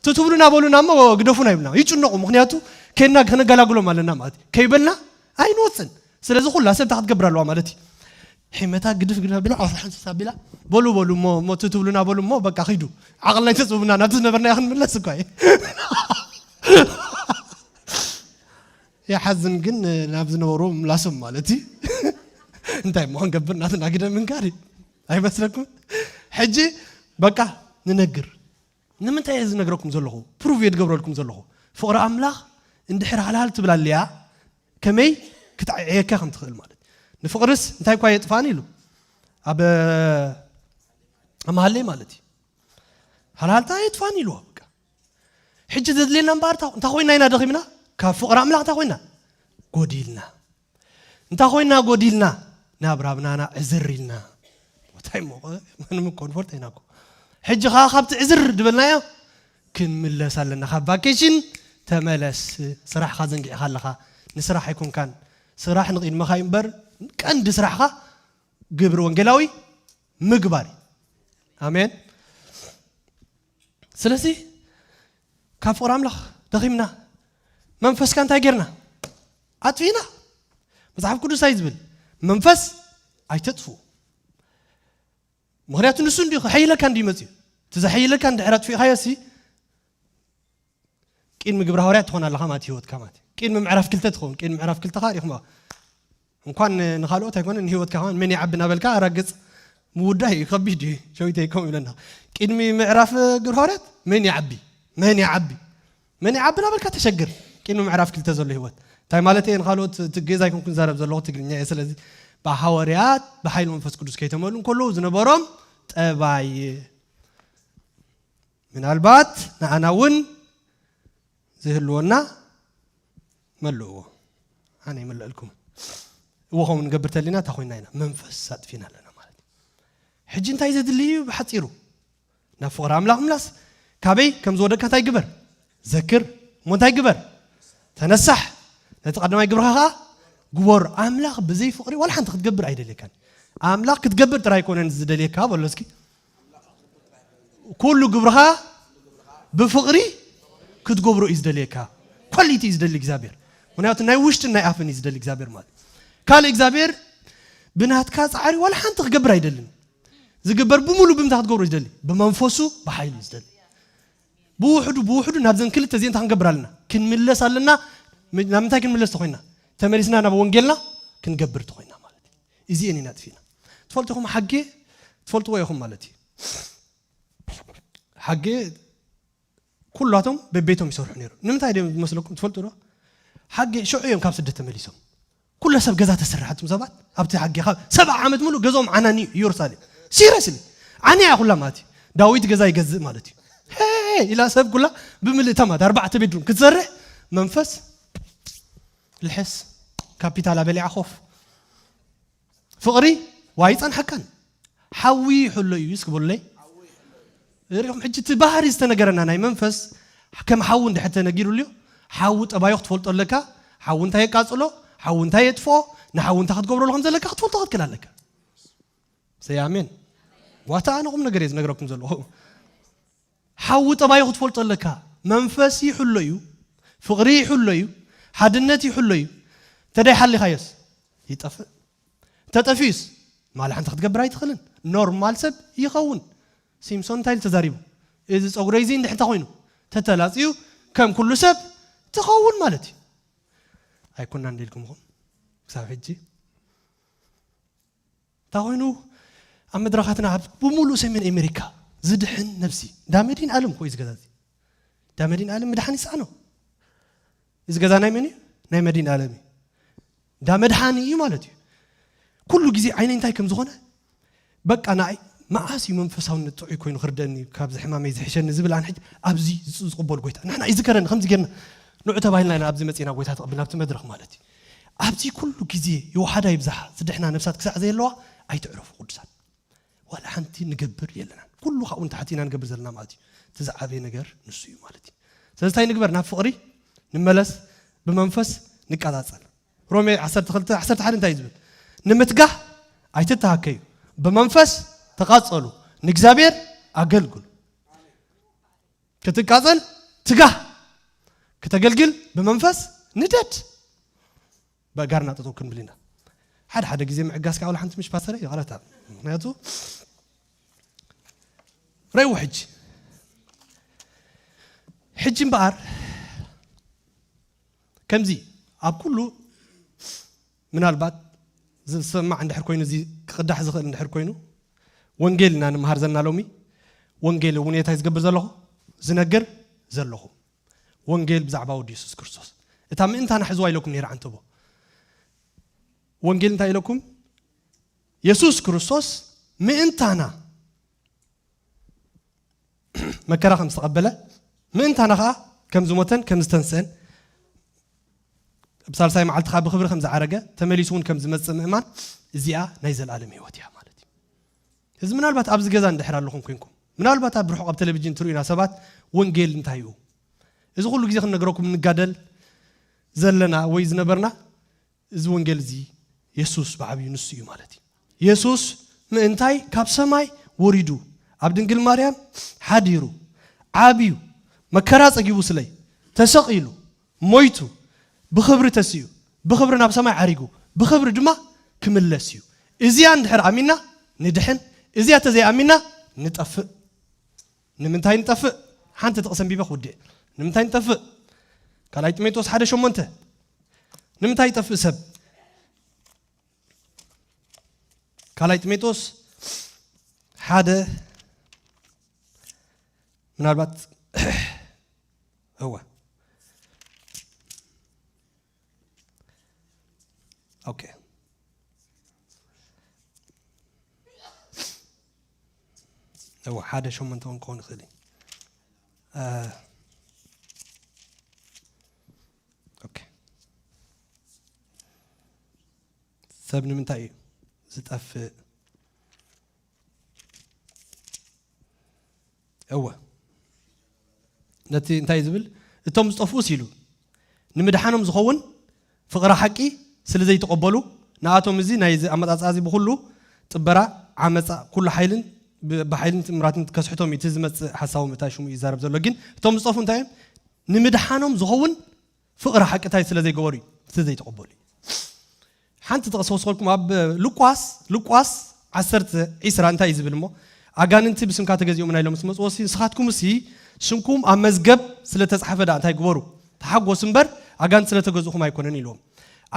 ትትብሉና በሉና እሞ ግደፉና ይብልና። ይጭነቑ፣ ምኽንያቱ ከድና ከነገላግሎም ኣለና ማለት እዩ። ከይበልና ኣይንወጽን። ስለዚ ኩላ ሰብ እንታይ ክትገብር ኣለዋ ማለት እዩ? ሒመታ ግድፍ ግድፍ ኣቢላ፣ ኣፍራሕን ስስ ኣቢላ፣ በሉ፣ በሉ እሞ፣ እሞ ትትብሉና በሉ እሞ፣ በቃ ኺዱ። ዓቕልና ኣይተጽቡና፣ ናብቲ ዝነበርናዮ ክንምለስ እኳ እዩ። ይሓዝን ግን ናብ ዝነበሩ ምላሶም ማለት እዩ። እንታይ እሞ ክንገብር ናትና ግደ ምንጋር እዩ። ኣይመስለኩም? ሕጂ በቃ ንነግር። ንምንታይ እየ ዝነግረኩም ዘለኹ? ፕሩቭ እየ ዝገብረልኩም ዘለኹ። ፍቕሪ ኣምላኽ እንድሕር ሃልሃል ትብል ኣልያ፣ ከመይ ክትዓዕየካ ከም ትኽእል ማለት እዩ። ንፍቕርስ እንታይ እኳ የጥፋኒ ኢሉ። ኣብ፣ ኣብ መሃለይ ማለት እዩ። ሃልሃልታ የጥፋኒ ኢልዎ በቃ። ሕጂ ዘድልየና እምበኣር እንታይ፣ እንታይ ኮይና ኢና ደኺምና? ካብ ፍቕሪ ኣምላኽ እንታይ ኮይና? ጎዲልና። እንታይ ኮይና ጎዲልና? ናብ ራብናና ዕዝር ኢልና። እንታይ እሞ፣ ምንም እኮ ንፈልጦ ኢና እኮ። ሕጂ ኸዓ ካብቲ ዕዝር ዝበልናዮ ክንምለስ ኣለና። ካብ ቫኬሽን ተመለስ። ስራሕኻ ዘንጊዕኻ ኣለኻ። ንስራሕ ኣይኮንካን። ስራሕ ንቕድመኻ እዩ እምበር፣ ቀንዲ ስራሕኻ ግብሪ ወንጌላዊ ምግባር እዩ። ኣሜን። ስለዚ ካብ ፍቕሪ ኣምላኽ ደኺምና፣ መንፈስካ እንታይ ጌርና? ኣጥፊእና። መጽሓፍ ቅዱስ እንታይ ዝብል? መንፈስ ኣይተጥፍኡ። ምኽንያቱ ንሱ እንዲዩ ከሐይለካ እንዲዩ መጽዩ። እቲ ዘሐይለካ እንድሕር ኣጥፊእካዮ ሲ፣ ቅድሚ ግብረ ሃዋርያት ትኾን ኣለኻ ማለት ህይወትካ ማለት እዩ። ቅድሚ ምዕራፍ ክልተ ትኸውን። ቅድሚ ምዕራፍ ክልተ ኸኣ ዲኹም እንኳን ንኻልኦት ኣይኮነን፣ ንህይወትካ ኸማን መን ይዓቢ እናበልካ ኣራግጽ ምውዳእ እዩ፣ ከቢድ እዩ። ሸዊተይ ከምኡ ይብለና። ቅድሚ ምዕራፍ ግብረ ሃዋርያት መን ይዓቢ? መን ይዓቢ? መን ይዓቢ እናበልካ ተሸግር። ቅድሚ ምዕራፍ ክልተ ዘሎ ህይወት። እንታይ ማለት እየ? ንኻልኦት ትግዝ ኣይኮንኩን ዛረብ ዘለኹ ትግርኛ እየ። ስለዚ ብሃዋርያት ብሓይሊ መንፈስ ቅዱስ ከይተመልኡ እንከለዉ ዝነበሮም ጠባይ ምናልባት ንኣና እውን ዝህልወና መልእዎ። ኣነ ይመልአልኩም። እዎ ከምኡ ንገብር ተሊና እንታይ ኮይና ኢና? መንፈስ ኣጥፊና ኣለና ማለት እዩ። ሕጂ እንታይ ዘድሊ እዩ? ብሓጺሩ ናብ ፍቕሪ ኣምላኽ ምላስ። ካበይ ከም ዝወደካ እንታይ ግበር? ዘክር። እሞ እንታይ ግበር? ተነሳሕ። ነቲ ቀዳማይ ግብርኻ ኸኣ ግበር። ኣምላኽ ብዘይ ፍቕሪ ዋላ ሓንቲ ክትገብር ኣይደልየካን። ኣምላኽ ክትገብር ጥራይ ኣይኮነን ዝደልየካ፣ በሎ እስኪ። ኩሉ ግብርኻ ብፍቕሪ ክትገብሮ እዩ ዝደልየካ። ኳሊቲ እዩ ዝደሊ እግዚኣብሔር። ምኽንያቱ ናይ ውሽጥን ናይ ኣፍን እዩ ዝደሊ እግዚኣብሔር ማለት። ካልእ እግዚኣብሔር ብናትካ ጻዕሪ ዋላ ሓንቲ ክገብር ኣይደልን። ዝግበር ብምሉ ብምንታይ ክትገብሮ እዩ ዝደሊ? ብመንፈሱ፣ ብሓይሉ እዩ ዝደሊ። ብውሕዱ፣ ብውሕዱ ናብዘን ክልተ እዚአን እንታይ ክንገብር ኣለና? ክንምለስ ኣለና። ም-፣ ናብ ምንታይ ክንምለስ ተኾይና? ተመሊስና ናብ ወንጌልና ክንገብር ተኾይና ማለት እዩ። እዚአን ኢና ኣጥፊእና። ትፈልጡ ኢኹም ሓጌ፣ ትፈልጥዎ ኢኹም ማለት እዩ። ሓጌ ኩላቶም በቤቶም ይሰርሑ ነይሩ። ንምንታይ ድዮም ዝመስለኩም ትፈልጡ ዶ? ሓጌ ሽዑ እዮም ካብ ስደት ተመሊሶም። ኩለ ሰብ ገዛ ተሰርሕ፣ ኣቱም ሰባት ኣብቲ ሓጌ ካብ ሰብዓ ዓመት ሙሉእ ገዛኦም ዓናኒ እዩ፣ ኢየሩሳሌም። ሲሪየስሊ። ዓንያ እያ ኩላ ማለት እዩ። ዳዊት ገዛ ይገዝእ ማለት እዩ። ሄ ኢላ ሰብ ኩላ ብምልእታ ማለት ኣርባዕተ ቤድሩም ክትሰርሕ መንፈስ ልሕስ ካፒታላ በሊዓ ኮፍ። ፍቕሪ ዋይ ጸንሐካን። ሓዊ ይሕሎ እዩ እስኪ በሉለይ። ሪኹም ሕጂ እቲ ባህሪ ዝተነገረና ናይ መንፈስ ከም ሓዊ እንድሕር ተነጊሩ ልዩ፣ ሓዊ ጠባዩ ክትፈልጦ ኣለካ። ሓዊ እንታይ የቃጽሎ፣ ሓዊ እንታይ የጥፍኦ፣ ንሓዊ እንታይ ክትገብረሉ ከም ዘለካ ክትፈልጦ ክትክእል ኣለካ። ሰይ ኣሜን። ዋታ ኣነ ቁም ነገር እየ ዝነግረኩም ዘለኹ። ሓዊ ጠባዩ ክትፈልጦ ኣለካ። መንፈስ ይሕሎ እዩ፣ ፍቕሪ ይሕሎ እዩ፣ ሓድነት ይሕሎ እዩ። እንተደይ ሓሊኻዮስ ይጠፍእ። እንተጠፊኡስ ማል ሓንቲ ክትገብር ኣይትኽእልን። ኖርማል ሰብ ይኸውን። ሲምሶን እንታይ ኢሉ ተዛሪቡ? እዚ ጸጉረይ እዚ እንድሕር እንተኾይኑ ተተላጽዩ ከም ኩሉ ሰብ ትኸውን ማለት እዩ። ኣይኮናን ደልኩምኹም ክሳብ ሕጂ እንታይ ኮይኑ ኣብ መድረኻትና ኣብ ብምሉእ ሰሜን ኣሜሪካ ዝድሕን ነብሲ ዳመዲን ኣለም ኮ እዩ ዝገዛ እዚ ዳመዲን ኣለም ምድሓን ይሰኣኖ። እዚ ገዛ ናይ መን እዩ? ናይ መዲን ኣለም እዩ። ዳ መድሓኒ እዩ ማለት እዩ። ኩሉ ግዜ ዓይነይ እንታይ ከም ዝኾነ በቃ ንኣይ መዓስ እዩ መንፈሳውነት ጥዑይ ኮይኑ ክርደኒ ካብዚ ሕማመይ ዝሕሸኒ ዝብል ኣነ ሕጂ ኣብዚ ዝቕበል ጎይታ ንሕና እዩ ዝከረኒ ከምዚ ጌርና ንዑ ተባሂልና ኢና ኣብዚ መፂና ጎይታ ተቐብል ናብቲ መድረኽ ማለት እዩ። ኣብዚ ኩሉ ግዜ የውሓዳ ይብዛሓ ዝድሕና ነብሳት ክሳዕ ዘየለዋ ኣይትዕረፉ ቅዱሳት። ዋላ ሓንቲ ንገብር የለናን። ኩሉ ካብኡ ንታሕቲ ኢና ንገብር ዘለና ማለት እዩ። እቲ ዝዓበየ ነገር ንሱ እዩ ማለት እዩ። ስለዚ እንታይ ንግበር? ናብ ፍቕሪ ንመለስ፣ ብመንፈስ ንቀጻጸል። ሮሜ ዓሰርተ ክልተ ዓሰርተ ሓደ እንታይ እዩ ዝብል? ንምትጋህ ኣይትተሃከዩ፣ ብመንፈስ ተቃጸሉ፣ ንእግዚኣብሔር ኣገልግሉ። ክትቃጸል ትጋህ፣ ክተገልግል ብመንፈስ ንደድ። በጋርና ጠጠው ክንብል ኢና። ሓደ ሓደ ግዜ ምዕጋስ ከዓ ሓንቲ ምሽ ፓስተር ይቕረታ። ምክንያቱ ረይዎ ሕጂ ሕጂ እምበኣር ከምዚ ኣብ ኩሉ ምናልባት ዝሰማዕ እንድሕር ኮይኑ እዚ ክቕዳሕ ዝኽእል እንድሕር ኮይኑ ወንጌል ኢና ንምሃር ዘለና ሎሚ። ወንጌል እውን እንታይ ዝገብር ዘለኹ ዝነግር ዘለኹ ወንጌል ብዛዕባ ወዲ የሱስ ክርስቶስ እታ ምእንታና ሕዝዋ ኢለኩም ነይረ ዓንተቦ። ወንጌል እንታይ ኢለኩም? የሱስ ክርስቶስ ምእንታና መከራ ከም ዝተቐበለ ምእንታና ከዓ ከም ዝሞተን ከም ዝተንስአን ኣብ ሳልሳይ መዓልቲ ከዓ ብክብሪ ከም ዝዓረገ ተመሊሱ እውን ከም ዝመፅእ ምእማን እዚኣ ናይ ዘለኣለም ህይወት እያ ማለት እዩ። እዚ ምናልባት ኣብዚ ገዛ እንድሕር ኣለኹም ኮንኩም ምናልባት ኣብ ርሑቕ ኣብ ቴሌቪዥን ትርእዩና ሰባት ወንጌል እንታይ እዩ እዚ ኩሉ ግዜ ክንነግረኩም እንጋደል ዘለና ወይ ዝነበርና እዚ ወንጌል እዚ የሱስ ብዓብዩ ንሱ እዩ ማለት እዩ። የሱስ ምእንታይ ካብ ሰማይ ወሪዱ ኣብ ድንግል ማርያም ሓዲሩ ዓብዩ መከራ ጸጊቡ ስለይ ተሰቒሉ ሞይቱ ብኽብሪ ተሲኡ ብኽብሪ ናብ ሰማይ ዓሪጉ ብኽብሪ ድማ ክምለስ እዩ። እዚኣ እንድሕር ኣሚና ንድሕን፣ እዚኣ ተዘይኣሚና ንጠፍእ። ንምንታይ ንጠፍእ? ሓንቲ ጥቕሲ ኣንቢበ ክውድእ። ንምንታይ ንጠፍእ? ካልኣይ ጢሞቴዎስ ሓደ ሸሞንተ ንምንታይ ይጠፍእ ሰብ? ካልኣይ ጢሞቴዎስ ሓደ ምናልባት እወ ኦኬ እወ ሓደ ሸሞንተ እውን ክኸውን ይኽእል እዩ። ኦኬ ሰብ ንምንታይ እዩ ዝጠፍእ? እወ ነቲ እንታይ ዝብል እቶም ዝጠፍኡስ ኢሉ ንምድሓኖም ዝኸውን ፍቕሪ ሓቂ ስለ ዘይተቐበሉ ንኣቶም እዚ ናይዚ ኣመጻጽኣ እዚ ብኹሉ ጥበራ ዓመጻ ኩሉ ሓይልን ብሓይልን ትምራትን ከስሕቶም እዩ እቲ ዝመጽእ ሓሳዊ ምእታይ ሽሙ ይዛረብ ዘሎ ግን እቶም ዝጠፍኡ እንታይ እዮም ንምድሓኖም ዝኸውን ፍቕሪ ሓቂ እንታይ ስለ ዘይገበሩ እዩ እቲ ዘይተቐበሉ እዩ ሓንቲ ጥቕሲ ወስኸልኩም ኣብ ሉቃስ ሉቃስ ዓሰርተ ዒስራ እንታይ እዩ ዝብል እሞ ኣጋንንቲ ብስምካ ተገዚኦምና ኢሎም ምስ መፅዎ ሲ ንስኻትኩም ሲ ስምኩም ኣብ መዝገብ ስለ ተፃሕፈ ዳ እንታይ ግበሩ ተሓጎስ እምበር ኣጋንንቲ ስለ ተገዝእኹም ኣይኮነን ኢልዎም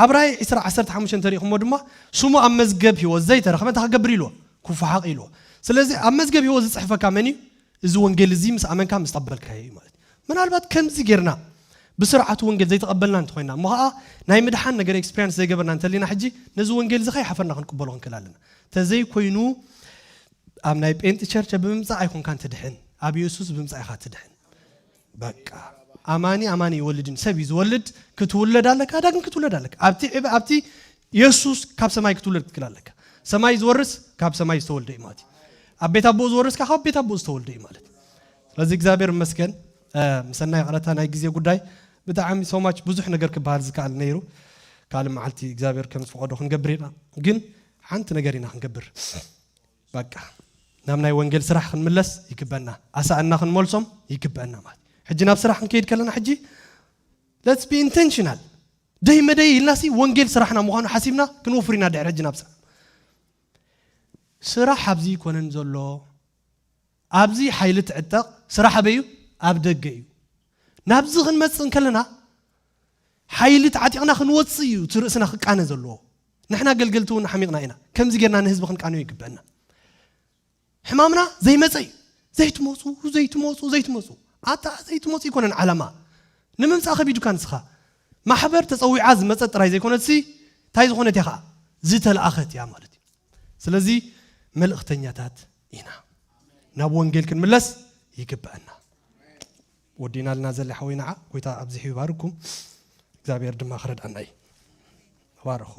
ኣብ ራይ ዒስራ ዓሰርተ ሓሙሽተ እንተሪእኹሞ ድማ ስሙ ኣብ መዝገብ ህይወት ዘይተረኽበ እንታይ ክገብር ኢልዎ ክፉሓቕ ኢልዎ ስለዚ ኣብ መዝገብ ህይወት ዝፅሕፈካ መን እዩ እዚ ወንጌል እዚ ምስ ኣመንካ ምስ ተቐበልካዮ እዩ ማለት እዩ ምናልባት ከምዚ ጌርና ብስርዓቱ ወንጌል ዘይተቐበልና እንተኾይና እሞ ኸዓ ናይ ምድሓን ነገር ኤክስፒሪንስ ዘይገበርና እንተሊና ሕጂ ነዚ ወንጌል እዚ ከይሓፈርና ክንቅበሎ ክንክእል ኣለና ተዘይኮይኑ ኣብ ናይ ጴንጢ ቸርቸ ብምምፃእ ኣይኮንካን ትድሕን ኣብ የሱስ ብምምፃእ ኢኻ ትድሕን በቃ ኣማኒ ኣማኒ ይወልድን ሰብ እዩ ዝወልድ ክትውለድ ኣለካ ዳግም ክትውለድ ኣለካ ኣብቲ ዕበ ኣብቲ የሱስ ካብ ሰማይ ክትውለድ ክትክል ኣለካ ሰማይ ዝወርስ ካብ ሰማይ ዝተወልደ እዩ ማለት እዩ ኣብ ቤት ኣቦኡ ዝወርስ ካብ ቤት ኣቦኡ ዝተወልደ እዩ ማለት እዩ ስለዚ እግዚኣብሔር መስገን ምሰናይ ቐረታ ናይ ግዜ ጉዳይ ብጣዕሚ so much ብዙሕ ነገር ክበሃል ዝከኣል ነይሩ ካልእ መዓልቲ እግዚኣብሔር ከም ዝፈቐዶ ክንገብር ኢና ግን ሓንቲ ነገር ኢና ክንገብር በቃ ናብ ናይ ወንጌል ስራሕ ክንምለስ ይግበና ኣሳእና ክንመልሶም ይግበና ማለት ሕጂ ናብ ስራሕ ክንከይድ ከለና ሕጂ let's be intentional ደይ መደይ ኢልናሲ ወንጌል ስራሕና ምዃኑ ሓሲብና ክንወፍር ኢና ድሕሪ ሕጂ ናብ ስራሕ ስራሕ ኣብዚ ይኮነን ዘሎ። ኣብዚ ሓይሊ ትዕጠቕ፣ ስራሕ ኣበይ እዩ? ኣብ ደገ እዩ። ናብዚ ክንመጽእ እንከለና ሓይሊ ተዓጢቕና ክንወጽእ እዩ እቲ ርእስና ክቃነ ዘለዎ። ንሕና ኣገልገልቲ እውን ሓሚቕና ኢና። ከምዚ ጌርና ንህዝቢ ክንቃነዮ ይግበአና። ሕማምና ዘይመጸ እዩ። ዘይትመጹ ዘይትመጹ ዘይትመጹ ኣታ ዘይትመጹ ይኮነን ዓላማ። ንምምጻእ ከቢዱካ ንስኻ። ማሕበር ተጸዊዓ ዝመጸት ጥራይ ዘይኮነትሲ እንታይ ዝኾነት እያ ኸዓ? ዝተለኣኸት እያ ማለት እዩ። ስለዚ መልእኽተኛታት ኢና። ናብ ወንጌል ክንምለስ ይግበአና። ወዲና ልና ዘለ ሓወይ ንዓ ጎይታ ኣብዚሑ ይባርኩም። እግዚኣብሔር ድማ ክረድኣና እዩ። ተባረኹ።